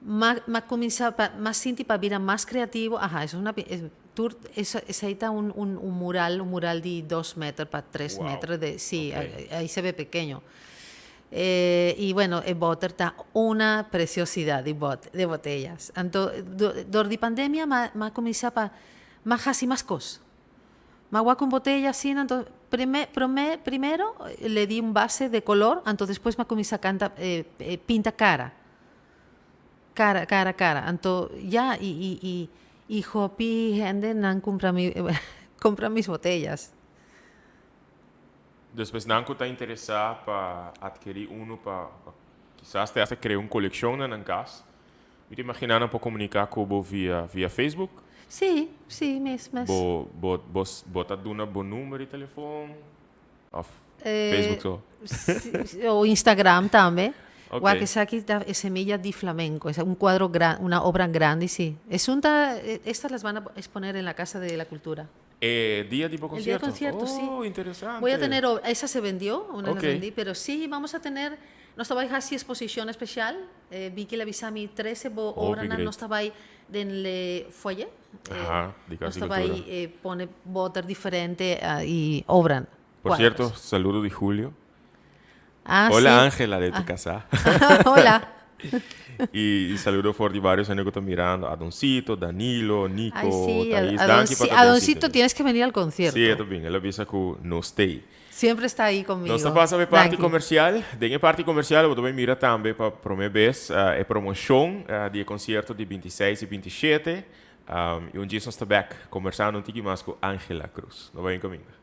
B: m'a m'a cuminsa pa m'a sinti pa bira mas creativo, aha, es una tur esey ta un un un mural, un mural di dos meter pa tres
A: Wow.
B: meter de si,
A: Ok.
B: ahí se ve pequeño. Y bueno, e boter ta una preciosidad di bot de botellas. Anto dor di pandemia m'a m'a cuminsa pa m'a haci mas cos. M'a wak un botella asina, anto prime, prome, primero le di un base de color, anto despues m'a cuminsa canta, pinta cara, cara, cara, cara, anto ya, y, y, y, y hopi hende nan cumpra mi, cumpra mis botellas.
A: Despues nan cu ta interesa pa adkeri uno pa, pa kisas te hasta crea un coleccion na nan cas, Mi ta imagina nan por comunica cu bo via via Facebook.
B: Sí, sí, mes, mes.
A: Bo bo bo bo ta duna bo number di telefon of Facebook so?
B: Sí, o Instagram tambe.
A: Ok.
B: Wak esaki ta e semilla di flamenco, es un cuadro gran, una obra grandi, sí. Esun ta, estas las van a exponer en la Casa de la Cultura.
A: E dia di bo
B: El día del
A: concierto?
B: concierto, sí.
A: Oh, interesante.
B: Voy a tener, esa se vendió, una las
A: Ok.
B: vendí, pero sí, vamos a tener, nos ta bai haci exposicion especial, Vicky la bisa mi trece bo
A: Hopi
B: obranan,
A: great.
B: nos ta bai den le foyer,
A: Aha, di
B: nos
A: Casa
B: ta
A: di
B: bai
A: Cultura.
B: pone boter diferente y obran,
A: Por cierto,
B: cuadros.
A: saludo di Julio.
B: Ah,
A: Hola
B: sí.
A: Angela de tu casa.
B: Hola.
A: Y saludo for di varios hende cu ta mirando. Adoncito, Danilo, Nico,
B: Ay, sí,
A: Thais. Danki pa ta den
B: Adoncito,
A: sintonia.
B: tienes que venir al concierto.
A: Sí, e ta bin. El a bisa cu nos t'ey.
B: Siempre está ahí conmigo.
A: Nos ta pasa pa e parti
B: Danki.
A: comercial. Den e parti comercial bo ta bay mira tambe pa prome bes e promocion di e concierto di 26 y 27. Y un djis nos ta bek conversando un tiki mas cu Angela Cruz. No bay un caminda.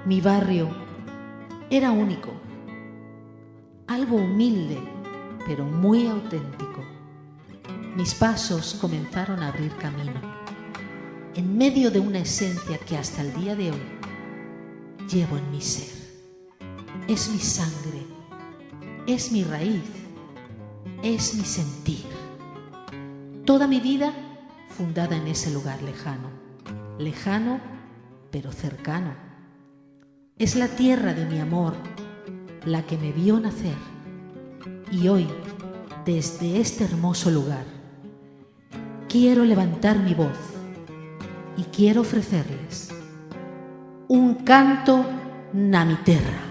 B: Mi barrio era único, algo humilde, pero muy auténtico. Mis pasos comenzaron a abrir camino, en medio de una esencia que hasta el día de hoy llevo en mi ser. Es mi sangre, es mi raíz, es mi sentir. Toda mi vida fundada en ese lugar lejano, lejano pero cercano. Es la tierra de mi amor, la que me vio nacer. Y hoy, desde este hermoso lugar, quiero levantar mi voz y quiero ofrecerles un canto na mi terra.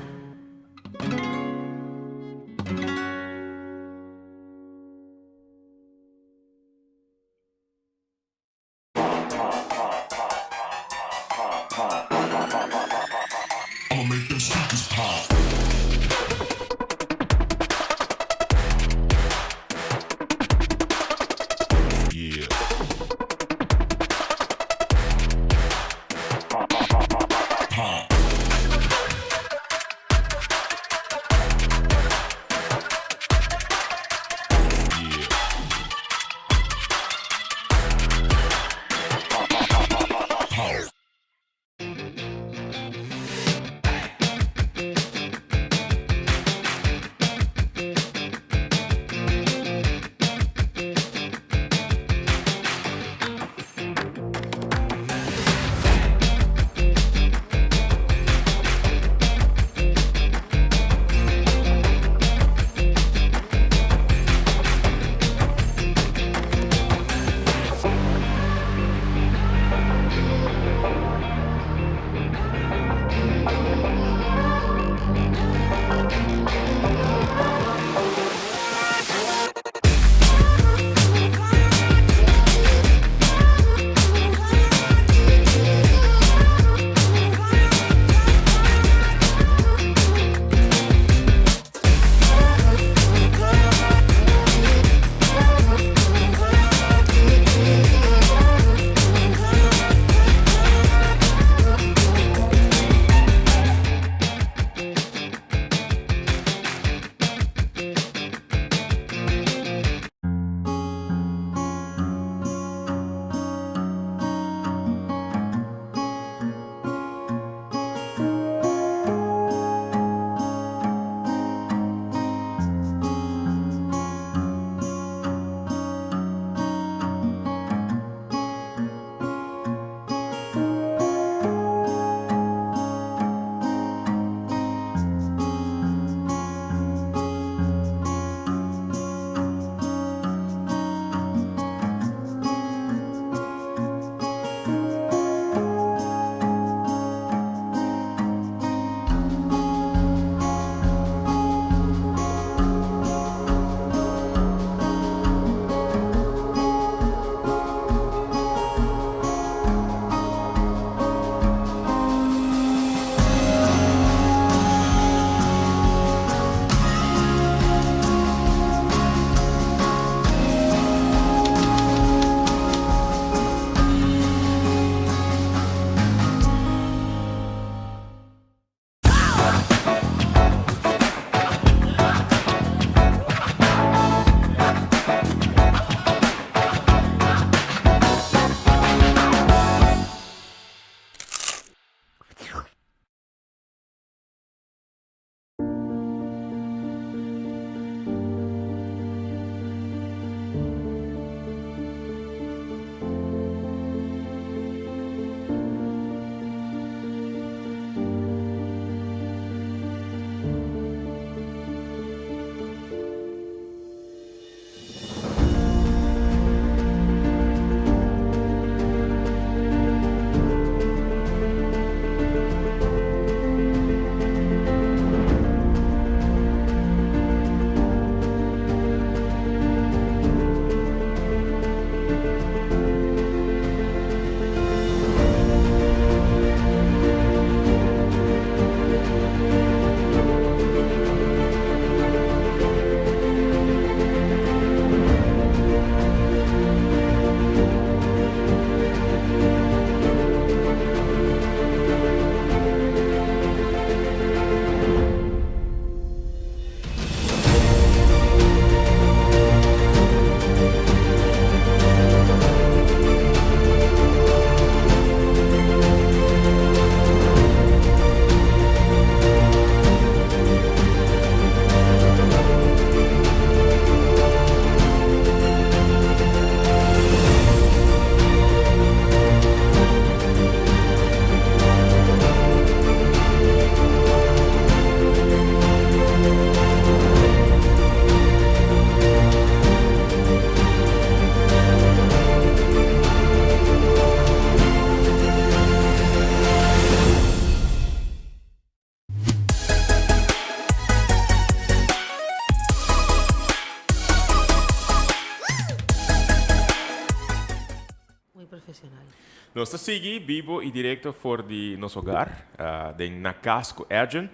A: Nos ta sigui bibo y directo for di nos hogar, den Na Cas cu Edjean.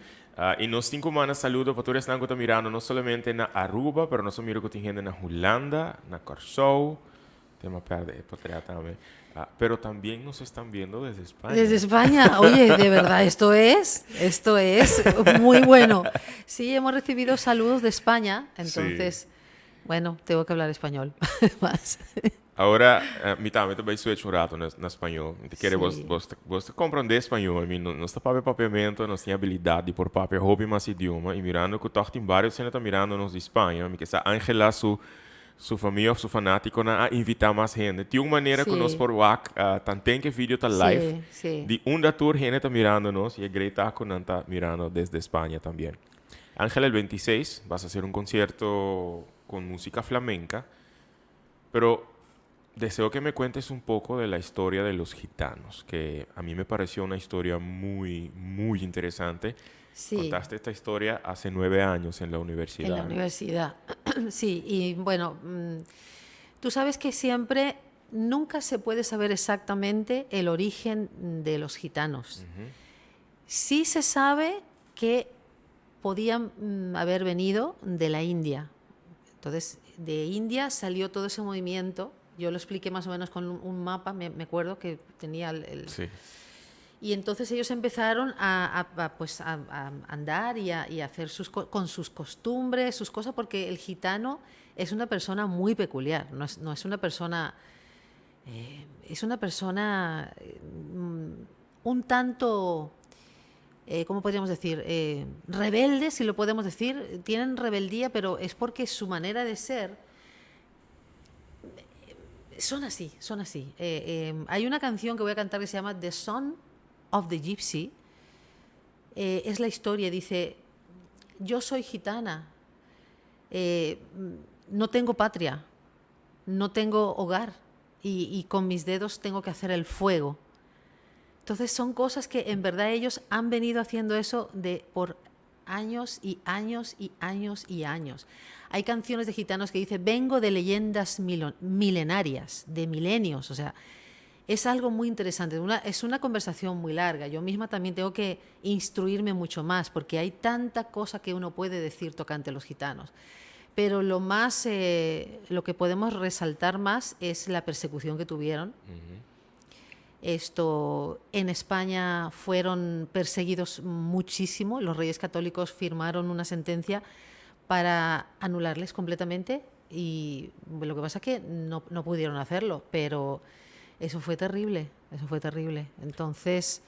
A: Y nos tin cu manda saludo pa tur esnan cu ta mirando no solamente na Aruba, pero nos a mira cu tin hende na Hulanda, na Corsou, tema perde e potrea tambe. Pero también nos están viendo desde España.
B: Desde España, oye, de verdad, esto es muy bueno. Sí, hemos recibido saludos de España, entonces, bueno, tengo que hablar español más.
A: Awor, mi tambe ta bay switch un rato na spaño. Mi ta kere bo ta comprende spaño. Mi no, nos ta papia papiamento, nos tin habilidad di por papia hopi mas idioma. Y mirando cu toch tin varios hende ta mirando nos di Spaña. Mi ke sa Angela su famia of su fanaticonan a invita mas hende. Tin un manera cu nos por wak, tanten cu e video ta live. Di unda tur hende ta mirando nos y e great ta cu nan ta mirando desde España también. Angela, el 26 vas a hacer un concierto con música flamenca. Pero deseo que me cuentes un poco de la historia de los gitanos, que a mí me pareció una historia muy, muy interesante. Contaste esta historia hace 9 años en la universidad.
B: En la universidad, sí. Y bueno, tú sabes que siempre, nunca se puede saber exactamente el origen de los gitanos. Sí se sabe que podían haber venido de la India. Entonces, de India salió todo ese movimiento. Yo lo expliqué más o menos con un mapa, me acuerdo que tenía el Y entonces ellos empezaron a, pues, a andar y a hacer con sus costumbres, sus cosas, porque el gitano es una persona muy peculiar, no es una persona, es una persona un tanto, ¿cómo podríamos decir? Rebelde, si lo podemos decir. Tienen rebeldía, pero es porque su manera de ser son así, son así. Hay una canción que voy a cantar que se llama The Song of the Gypsy. Es la historia, dice: "Yo soy gitana, no tengo patria, no tengo hogar y con mis dedos tengo que hacer el fuego". Entonces son cosas que en verdad ellos han venido haciendo eso de por años y años y años y años. Hay canciones de gitanos que dicen: "Vengo de leyendas milenarias, de milenios", o sea, es algo muy interesante. Es una conversación muy larga. Yo misma también tengo que instruirme mucho más porque hay tanta cosa que uno puede decir tocante a los gitanos. Pero lo que podemos resaltar más es la persecución que tuvieron. Esto, en España fueron perseguidos muchísimo. Los reyes católicos firmaron una sentencia para anularles completamente y lo que pasa es que no, no pudieron hacerlo, pero eso fue terrible, eso fue terrible. Entonces,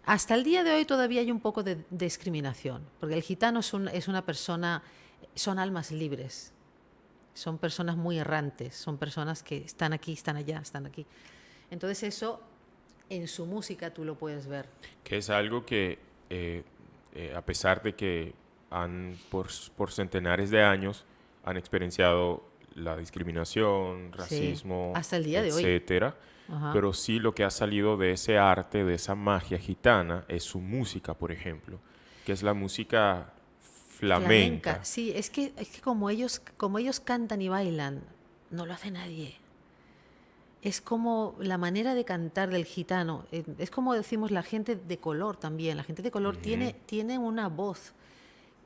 B: hasta el día de hoy todavía hay un poco de discriminación, porque el gitano es una persona, son almas libres, son personas muy errantes, son personas que están aquí, están allá, están aquí. Entonces eso en su música tú lo puedes ver.
A: Que es algo que, a pesar de que han, por centenares de años, han experienciado la discriminación, racismo,
B: hasta el día de
A: hoy. Etcétera. Pero sí lo que ha salido de ese arte, de esa magia gitana, es su música, por ejemplo, que es la música flamenca.
B: Sí, es que como ellos cantan y bailan, no lo hace nadie. Es como la manera de cantar del gitano. Es como decimos la gente de color también. La gente de color tiene una voz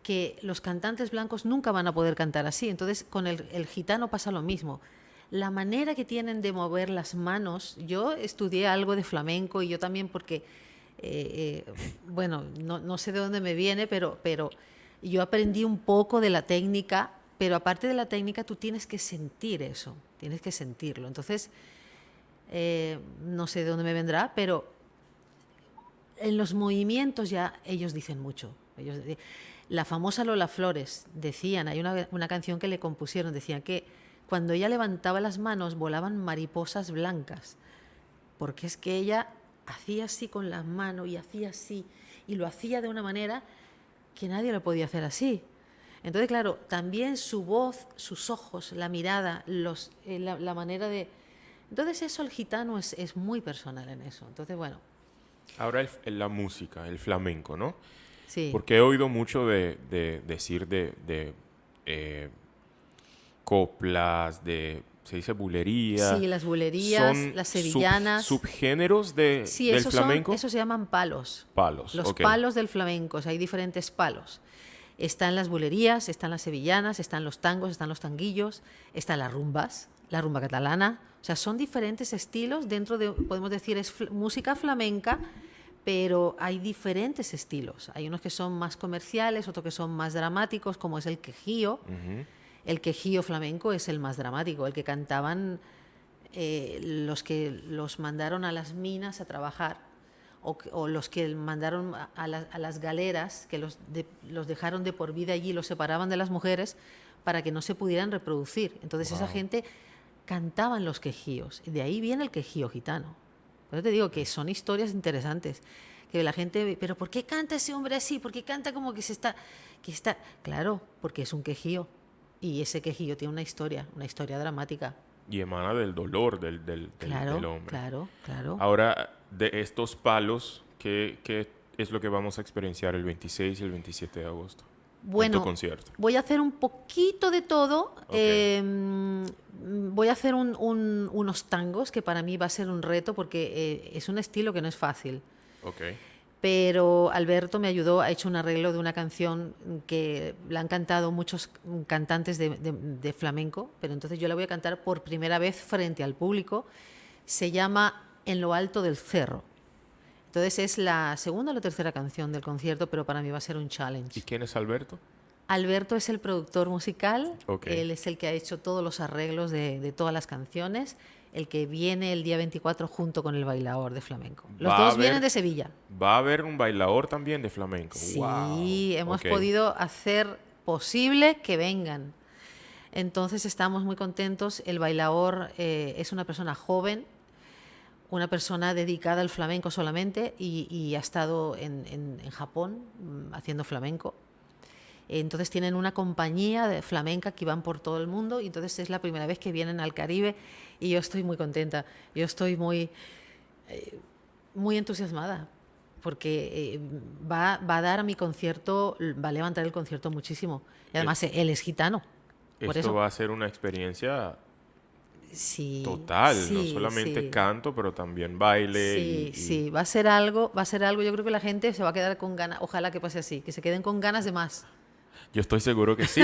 B: que los cantantes blancos nunca van a poder cantar así. Entonces, con el gitano pasa lo mismo. La manera que tienen de mover las manos, yo estudié algo de flamenco y yo también porque, bueno, no, no sé de dónde me viene, pero yo aprendí un poco de la técnica, pero aparte de la técnica tú tienes que sentir eso, tienes que sentirlo. Entonces, no sé de dónde me vendrá, pero en los movimientos ya ellos dicen mucho. La famosa Lola Flores, decían, hay una canción que le compusieron, decían que cuando ella levantaba las manos volaban mariposas blancas, porque es que ella hacía así con las manos y hacía así, y lo hacía de una manera que nadie lo podía hacer así. Entonces, claro, también su voz, sus ojos, la mirada, la manera de. Entonces eso el gitano es muy personal en eso. Entonces, bueno.
A: Ahora la música, el flamenco, ¿no?
B: Sí.
A: Porque he oído mucho de decir de coplas, de Se dice bulería.
B: Sí, las bulerías,
A: Son
B: las sevillanas.
A: Subgéneros
B: Sí,
A: del
B: esos son,
A: flamenco.
B: Esos se llaman palos.
A: Palos.
B: Los palos del flamenco, o sea, hay diferentes palos. Están las bulerías, están las sevillanas, están los tangos, están los tanguillos, están las rumbas, la rumba catalana. O sea, son diferentes estilos dentro de, podemos decir, es música flamenca, pero hay diferentes estilos. Hay unos que son más comerciales, otros que son más dramáticos, como es el quejío.
A: Ujú.
B: El quejío flamenco es el más dramático, el que cantaban los que los mandaron a las minas a trabajar o los que mandaron a las galeras, que los dejaron de por vida allí, los separaban de las mujeres para que no se pudieran reproducir. Entonces esa gente cantaban los quejíos, y de ahí viene el quejío gitano. Por eso te digo que son historias interesantes. Que la gente, pero ¿por qué canta ese hombre así? ¿Por qué canta como que se está, que está? Claro, porque es un quejío. Y ese quejío tiene una historia dramática.
A: Y emana del dolor del hombre. Ahora, de estos palos, ¿qué es lo que vamos a experienciar el 26 y el 27 de agosto en tu
B: Bueno,
A: concierto?
B: voy a hacer un poquito de todo. Voy a hacer unos tangos que para mí va a ser un reto porque es un estilo que no es fácil. Pero Alberto me ayudó, ha hecho un arreglo de una canción que la han cantado muchos cantantes de flamenco, pero entonces yo la voy a cantar por primera vez frente al público. Se llama En lo alto del cerro. Entonces es la segunda o la tercera canción del concierto, pero para mí va a ser un challenge.
A: ¿Y quién es Alberto?
B: Alberto es el productor musical, él es el que ha hecho todos los arreglos de todas las canciones, el que viene el día 24 junto con el bailaor de flamenco. Los
A: Va a
B: dos vienen de Sevilla.
A: ¿Va a haber un bailaor también de flamenco?
B: Sí, hemos podido hacer posible que vengan. Entonces estamos muy contentos. El bailaor es una persona joven, una persona dedicada al flamenco solamente y ha estado en Japón haciendo flamenco. Entonces tienen una compañía de flamenca que van por todo el mundo y entonces es la primera vez que vienen al Caribe y yo estoy muy contenta, yo estoy muy entusiasmada porque va a dar a mi concierto, va a levantar el concierto muchísimo. Y además él es gitano. Por
A: Esto
B: eso.
A: Va a ser una experiencia total, no solamente canto, pero también baile.
B: Sí, va a ser algo, yo creo que la gente se va a quedar con ganas, ojalá que pase así, que se queden con ganas de más.
A: Yo estoy seguro que sí,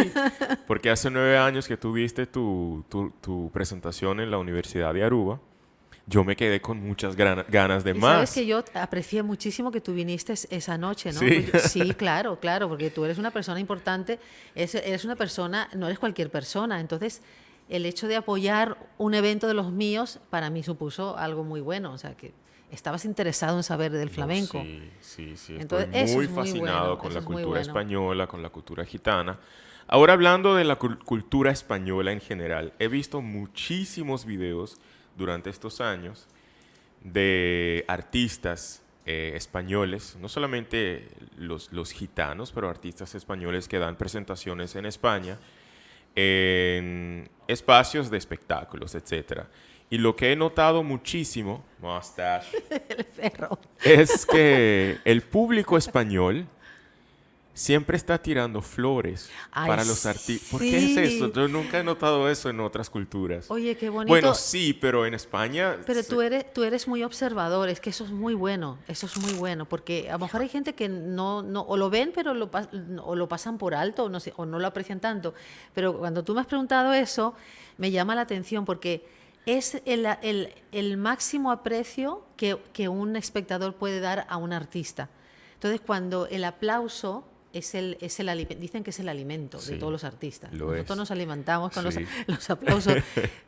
A: porque hace 9 años que tú diste tu presentación en la Universidad de Aruba, yo me quedé con muchas ganas de
B: Y
A: más.
B: sabes que yo aprecié muchísimo que tú viniste esa noche, ¿no?
A: Sí.
B: Porque sí, claro, porque tú eres una persona importante, eres una persona, no eres cualquier persona, entonces el hecho de apoyar un evento de los míos para mí supuso algo muy bueno, o sea que estabas interesado en saber del
A: No,
B: flamenco.
A: sí, estoy
B: Entonces, eso
A: muy
B: es muy
A: fascinado
B: bueno,
A: con
B: eso
A: la
B: es muy
A: cultura
B: bueno.
A: española, con la cultura gitana. Ahora, hablando de la cultura española en general, he visto muchísimos videos durante estos años de artistas españoles, no solamente los gitanos, pero artistas españoles que dan presentaciones en España, en espacios de espectáculos, etc. Y lo que he notado muchísimo, mustache,
B: El perro.
A: es que el público español siempre está tirando flores
B: Ay,
A: para los artistas. ¿Por qué es eso?
B: sí.
A: Yo nunca he notado eso en otras culturas.
B: Oye, qué bonito.
A: Bueno, sí, pero en España.
B: Pero tú eres muy observador, es que eso es muy bueno, eso es muy bueno, porque a lo mejor hay gente que no, no o lo ven, pero o lo pasan por alto, o no sé, o no lo aprecian tanto. Pero cuando tú me has preguntado eso, me llama la atención porque es el máximo aprecio que un espectador puede dar a un artista. Entonces, cuando el aplauso es el dicen que es el alimento de
A: Sí,
B: todos los artistas.
A: lo
B: Nosotros
A: es.
B: nos alimentamos con los aplausos,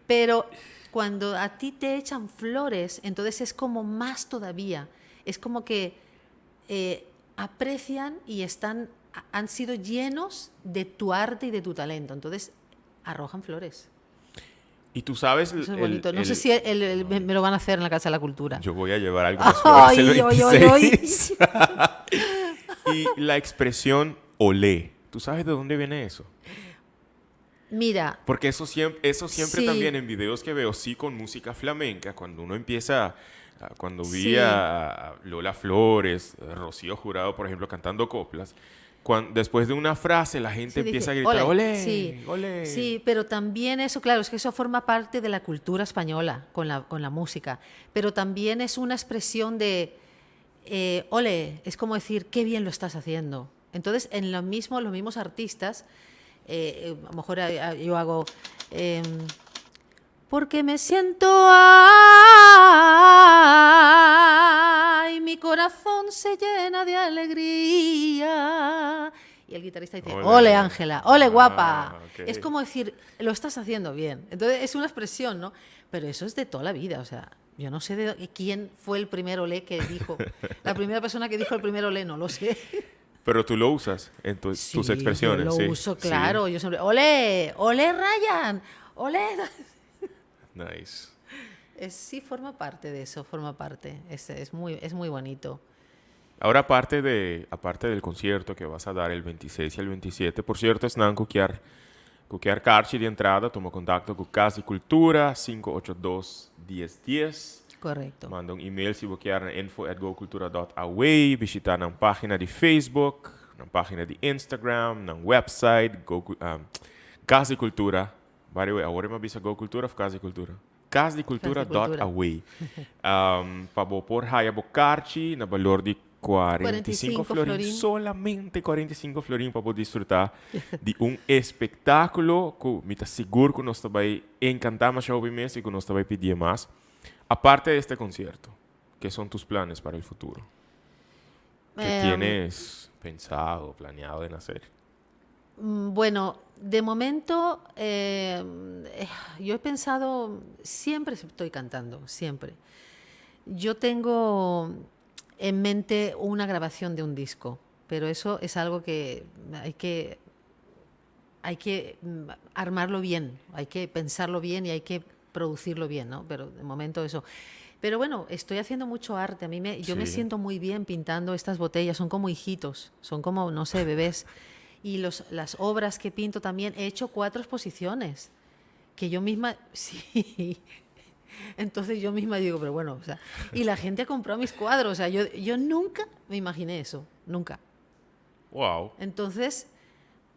B: pero cuando a ti te echan flores, entonces es como más todavía. Es como que aprecian y han sido llenos de tu arte y de tu talento. Entonces arrojan flores.
A: Y tú sabes.
B: Eso es bonito. No sé si me lo van a hacer en la Casa de la Cultura.
A: Yo voy a llevar algunas flores el
B: Ay, ay, ay, ay.
A: 26. Y la expresión olé. ¿Tú sabes de dónde viene eso?
B: Mira,
A: Porque eso siempre también en videos que veo, sí, con música flamenca, cuando uno empieza, cuando vi a Lola Flores, a Rocío Jurado, por ejemplo, cantando coplas, Cuando, después de una frase, la gente
B: Sí,
A: empieza
B: dice,
A: a gritar,
B: "Olé".
A: ¡Olé!
B: Sí,
A: ¡Olé!
B: sí, pero también eso, claro, es que eso forma parte de la cultura española con la música, pero también es una expresión de ole, es como decir, qué bien lo estás haciendo. Entonces, en lo mismo, los mismos artistas, a lo mejor yo hago, porque me siento, ay, mi corazón se llena de alegría. Y el guitarrista dice,
A: Ole.
B: ole, Ángela, ole, guapa.
A: Ah, ok.
B: Es como decir, lo estás haciendo bien. Entonces es una expresión, ¿no? Pero eso es de toda la vida, o sea, yo no sé de quién fue el primer olé que dijo. La primera persona que dijo el primer olé, no lo sé.
A: Pero tú lo usas en
B: Sí,
A: tus expresiones.
B: Yo lo
A: sí,
B: uso,
A: sí.
B: claro. Yo siempre, olé, olé, Ryan, olé.
A: Nice.
B: Sí, forma parte de eso, forma parte. Es muy bonito.
A: Ahora, aparte del concierto que vas a dar el 26 y el 27, por cierto, esnan ku kier karchi di entrada, tuma contacto cu Cas di Cultura, 582-1010.
B: Correcto.
A: Manda un e-mail si bo kier na info@gocultura.aw, bishita nan pagina di Facebook, nan pagina di Instagram, nan website, Go, Cas di Cultura. By the way, awor mi a bisa Go Cultura of Cas di Cultura? Casdicultura.aw. Pa bo por haya bo karchi na balor di 45
B: 45
A: florin,
B: florin.
A: Solamente 45 florin pa bo disfruta di un espectaculo cu mi ta sigur cu nos ta bay encanta mas mes y cu nos ta bay pidi mas. Aparte de este concierto, ¿qué son tus planes para el futuro? ¿Qué tienes pensado, planeado en hacer?
B: Bueno, de momento yo he pensado, siempre estoy cantando, siempre. Yo tengo en mente una grabación de un disco, pero eso es algo que hay que armarlo bien, hay que pensarlo bien y hay que producirlo bien, ¿no? Pero de momento eso. Pero bueno, estoy haciendo mucho arte. A mí me, yo me siento muy bien pintando estas botellas. Son como hijitos, son como, no sé, bebés. Y las obras que pinto también, he hecho cuatro exposiciones que yo misma, sí. Entonces yo misma digo, pero bueno, o sea, y la gente ha comprado mis cuadros. O sea, yo nunca me imaginé eso, nunca. Entonces,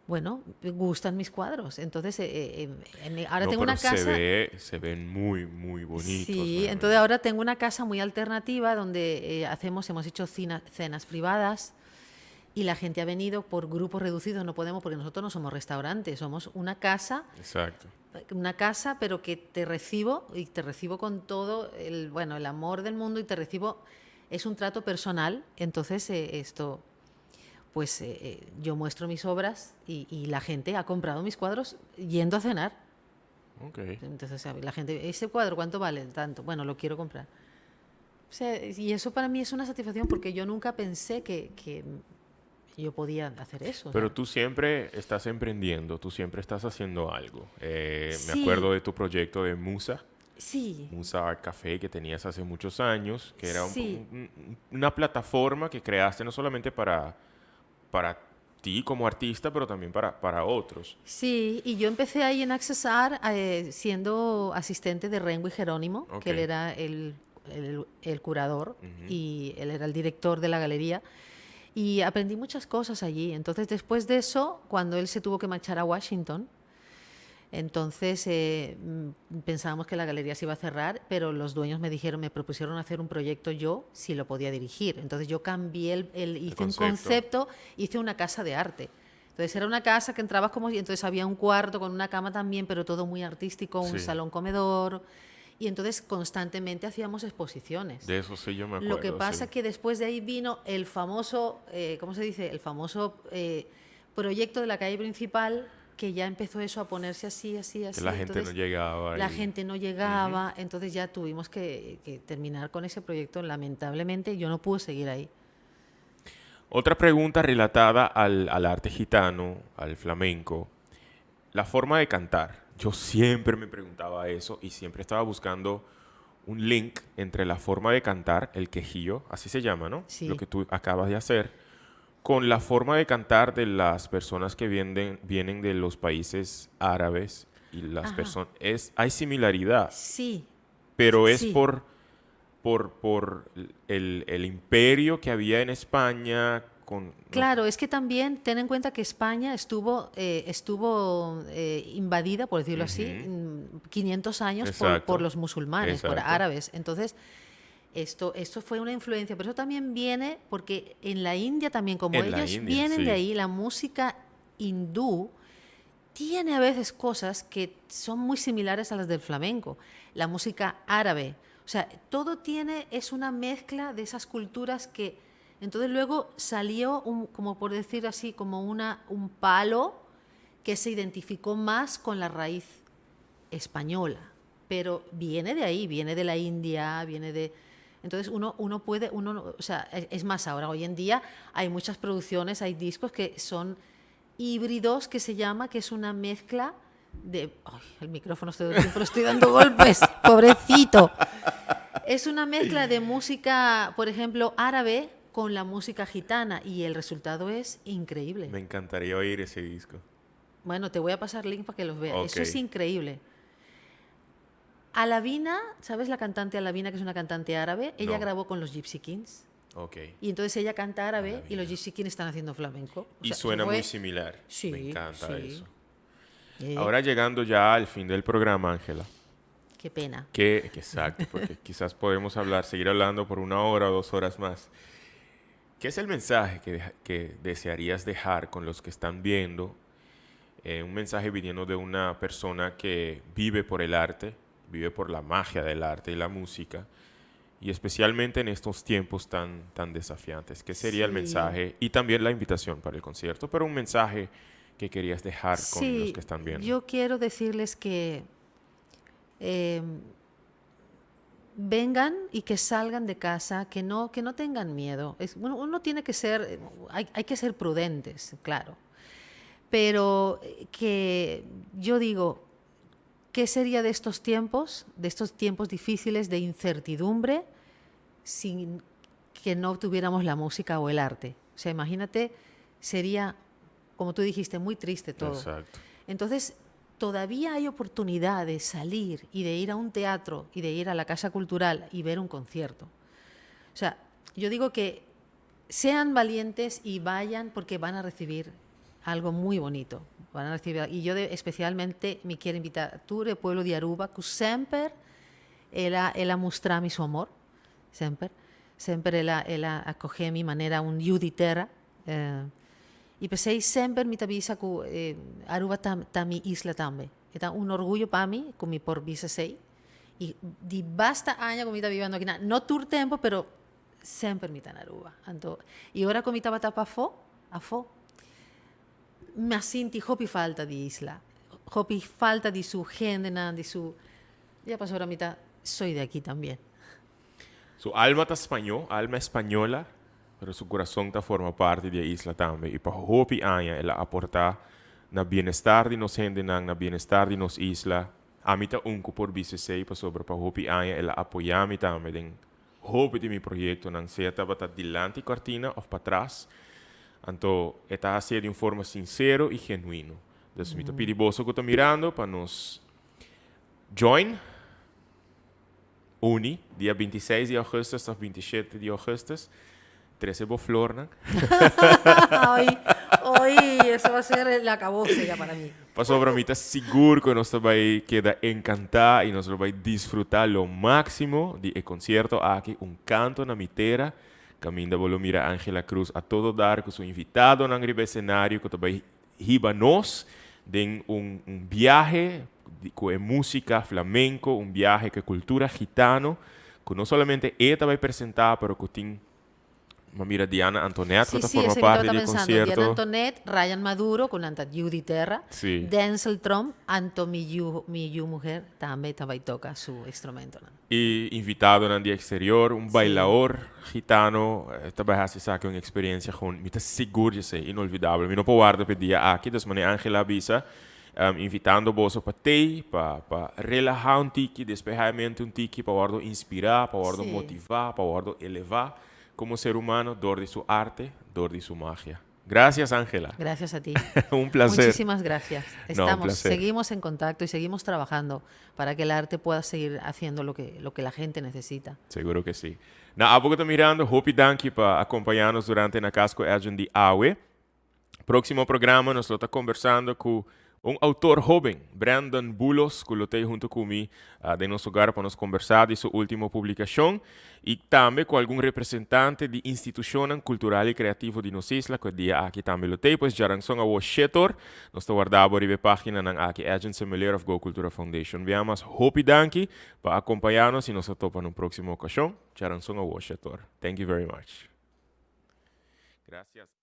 B: bueno, me gustan mis cuadros. Entonces, ahora
A: No,
B: tengo
A: pero
B: una casa.
A: Se ven muy, muy bonitos.
B: Sí,
A: realmente.
B: Entonces ahora tengo una casa muy alternativa donde hemos hecho cenas privadas y la gente ha venido por grupos reducidos. No podemos porque nosotros no somos restaurantes, somos una casa, una casa, pero que te recibo y te recibo con todo el, bueno, el amor del mundo y te recibo, es un trato personal. Entonces esto, pues yo muestro mis obras y la gente ha comprado mis cuadros yendo a cenar. Entonces la gente, ¿ese cuadro cuánto vale? Tanto. Bueno, lo quiero comprar. O sea, y eso para mí es una satisfacción porque yo nunca pensé que yo podía hacer eso.
A: Pero tú siempre estás emprendiendo, tú siempre estás haciendo algo. Me
B: Sí.
A: acuerdo de tu proyecto de Musa, Musa Art Café que tenías hace muchos años, que era una plataforma que creaste no solamente para ti como artista, pero también para otros.
B: Sí, y yo empecé ahí en Access Art siendo asistente de Renwi Jerónimo, que él era el curador y él era el director de la galería. Y aprendí muchas cosas allí. Entonces, después de eso, cuando él se tuvo que marchar a Washington, entonces pensábamos que la galería se iba a cerrar, pero los dueños me dijeron, me propusieron hacer un proyecto yo si lo podía dirigir. Entonces yo cambié hice un
A: Concepto.
B: Concepto, hice una casa de arte. Entonces era una casa que entrabas como, y entonces había un cuarto con una cama también, pero todo muy artístico, un salón comedor. Y entonces constantemente hacíamos exposiciones.
A: De eso sí yo me acuerdo.
B: Lo que pasa que después de ahí vino el famoso, ¿cómo se dice? El famoso proyecto de la calle principal, que ya empezó eso a ponerse así, así, así.
A: Que la gente
B: Entonces,
A: no llegaba.
B: La gente no llegaba, entonces ya tuvimos que terminar con ese proyecto. Lamentablemente yo no pude seguir ahí.
A: Otra pregunta relatada al arte gitano, al flamenco. La forma de cantar. Yo siempre me preguntaba eso y siempre estaba buscando un link entre la forma de cantar, el quejillo, así se llama, ¿no?
B: Sí.
A: Lo que tú acabas de hacer, con la forma de cantar de las personas que vienen de los países árabes y las personas. Hay similaridad, pero es por el imperio que había en España. Con
B: Claro, es que también ten en cuenta que España estuvo invadida, por decirlo así, 500 años por los musulmanes, por árabes. Entonces, esto fue una influencia, pero eso también viene porque en la India también, como
A: En la
B: ellos
A: India,
B: vienen de
A: sí.
B: ahí, la música hindú tiene a veces cosas que son muy similares a las del flamenco. La música árabe. O sea, todo tiene, es una mezcla de esas culturas que... Entonces luego salió, como por decir así, como un palo que se identificó más con la raíz española. Pero viene de ahí, viene de la India, viene de... Entonces uno puede, uno, o sea, es más, ahora hoy en día hay muchas producciones, hay discos que son híbridos, que se llama, que es una mezcla de... Ay, el micrófono todo el tiempo le estoy dando golpes, pobrecito. Es una mezcla de música, por ejemplo, árabe con la música gitana y el resultado es increíble.
A: Me encantaría oír ese disco.
B: Bueno, te voy a pasar link para que los veas. Eso es
A: Ok.
B: increíble. Alavina, ¿sabes la cantante Alavina, que es una cantante árabe? Ella
A: No.
B: grabó con los Gypsy Kings.
A: Ok.
B: Y entonces ella canta árabe y los
A: Alavina.
B: Gypsy Kings están haciendo flamenco. O
A: Y
B: sea, eso
A: suena
B: fue
A: muy similar. Me encanta eso. Ahora llegando ya al fin del programa, Ángela.
B: Qué pena.
A: Que exacto, porque quizás podemos hablar, seguir hablando por una hora o 2 horas más. ¿Qué es el mensaje que desearías dejar con los que están viendo? Un mensaje viniendo de una persona que vive por el arte, vive por la magia del arte y la música, y especialmente en estos tiempos tan, tan desafiantes. ¿Qué sería el mensaje? Y también la invitación para el concierto, pero un mensaje que querías dejar con los
B: Sí,
A: que están viendo.
B: yo quiero decirles que vengan y que salgan de casa, que no tengan miedo. Uno tiene que ser, hay que ser prudentes, claro. Pero que yo digo, ¿qué sería de estos tiempos difíciles de incertidumbre, sin que no tuviéramos la música o el arte? O sea, imagínate, sería, como tú dijiste, muy triste todo. Entonces, todavía hay oportunidad de salir y de ir a un teatro y de ir a la casa cultural y ver un concierto. O sea, yo digo que sean valientes y vayan porque van a recibir algo muy bonito. Van a recibir, y yo especialmente mi kier invita tur e pueblo di Aruba, ku semper el a mustra mi su amor, semper. Semper el a acoge mi manera un yu di tera. Y p'esei semper mi ta bisa ku Aruba ta mi isla tambe. Ta un orguyo pa mi, ku mi por bisa esei. Y di basta aña ku mi ta biviendo aki, no tur tempu, pero semper mi ta na Aruba. Anto, y ora ku mi tabata pafó, afó, mi a sinti hopi falta di isla. Hopi falta di su hendenan, di su... Ya pasó ahora mitad, soy de aquí también.
A: Su alma ta spañó, alma española, pero su kurason ta forma parti di e isla tambe. I pa hopi aña el a aportá na bienestar di nos hendenan, na bienestar di nos isla. Ami ta un ku por bisa esei pasobra pa hopi aña el a apoyá mi tambe den hopi di mi proyektonan, sea tabata dilanti kortina òf patras. Anto, e ta hasié di un forma sinsero i genuino. Dus mi ta pidi boso ku ta mirando pa nos join uni dia 26 di ougùstùs òf 27 di ougùstùs. Trese bo flornan.
B: Ay, ay, eso va a ser el acabose ya para mí.
A: Pasobra mi ta sigur ku nos bai keda enkantá i nos bai disfrutá lo máksimo di e konsierto aki, Un Kanto na Mi Tera. Kaminda bo lo mira Angela Cruz a todo dar ku su invitadonan riba esenario ku bai hiba nos den un biahe ku músika flamenko, un biahe ku kultura gitano, ku no solamente e bai presentá, pero ku tin mira Diana Antonet, ku forma
B: Sí,
A: parti
B: di
A: e
B: konsierto. Diana Antonet, Ryan Maduro, ku nan ta yu di tera, Denzel Trump, anto mi yu muhé tambe tambe toka su instrumento. No?
A: I invitadonan di eksterior, un bailador gitano, tambe hasi ku un eksperensia ku mi ta sigur di ta inolvidabel. Mi no por warda pa e dia aki, dus manera Angela a bisa, invitando boso pa tei, pa relahá un tiki, despehá mente un tiki, pa wòrdu inspirá, pa wòrdu motivá, pa wòrdu elevá komo ser humano, dor di su arte, dor di su magia. Gracias, Angela.
B: Gracias a ti.
A: Un placer.
B: Muchísimas gracias.
A: No, un
B: Estamos,
A: placer.
B: Seguimos en contacto y seguimos trabajando para que el arte pueda seguir haciendo lo que la gente necesita.
A: Sigur cu si. Na abo cu ta mirando, hopi danki pa acompaña nos durante Na Cas cu Edjean di awe. Proximo programa nos ta combersando cu un autor hoben, Brandon Bulos, cu lo tin hunto cu mi den nos hogar pa nos combersa di su ultimo publicacion y tambe cu algun representante di institucion cultural y creativo di nos isla, cu dia aki tambe lo tin, pues diaranson awo 7'or, nos ta warda bo riba pagina nan aki, Edjean Semeleer of Go Cultura Foundation. Bia mas, hopi danki pa acompaña nos y nos topa na proximo ocasion, diaranson awo 7'or. Thank you very much. Gracias.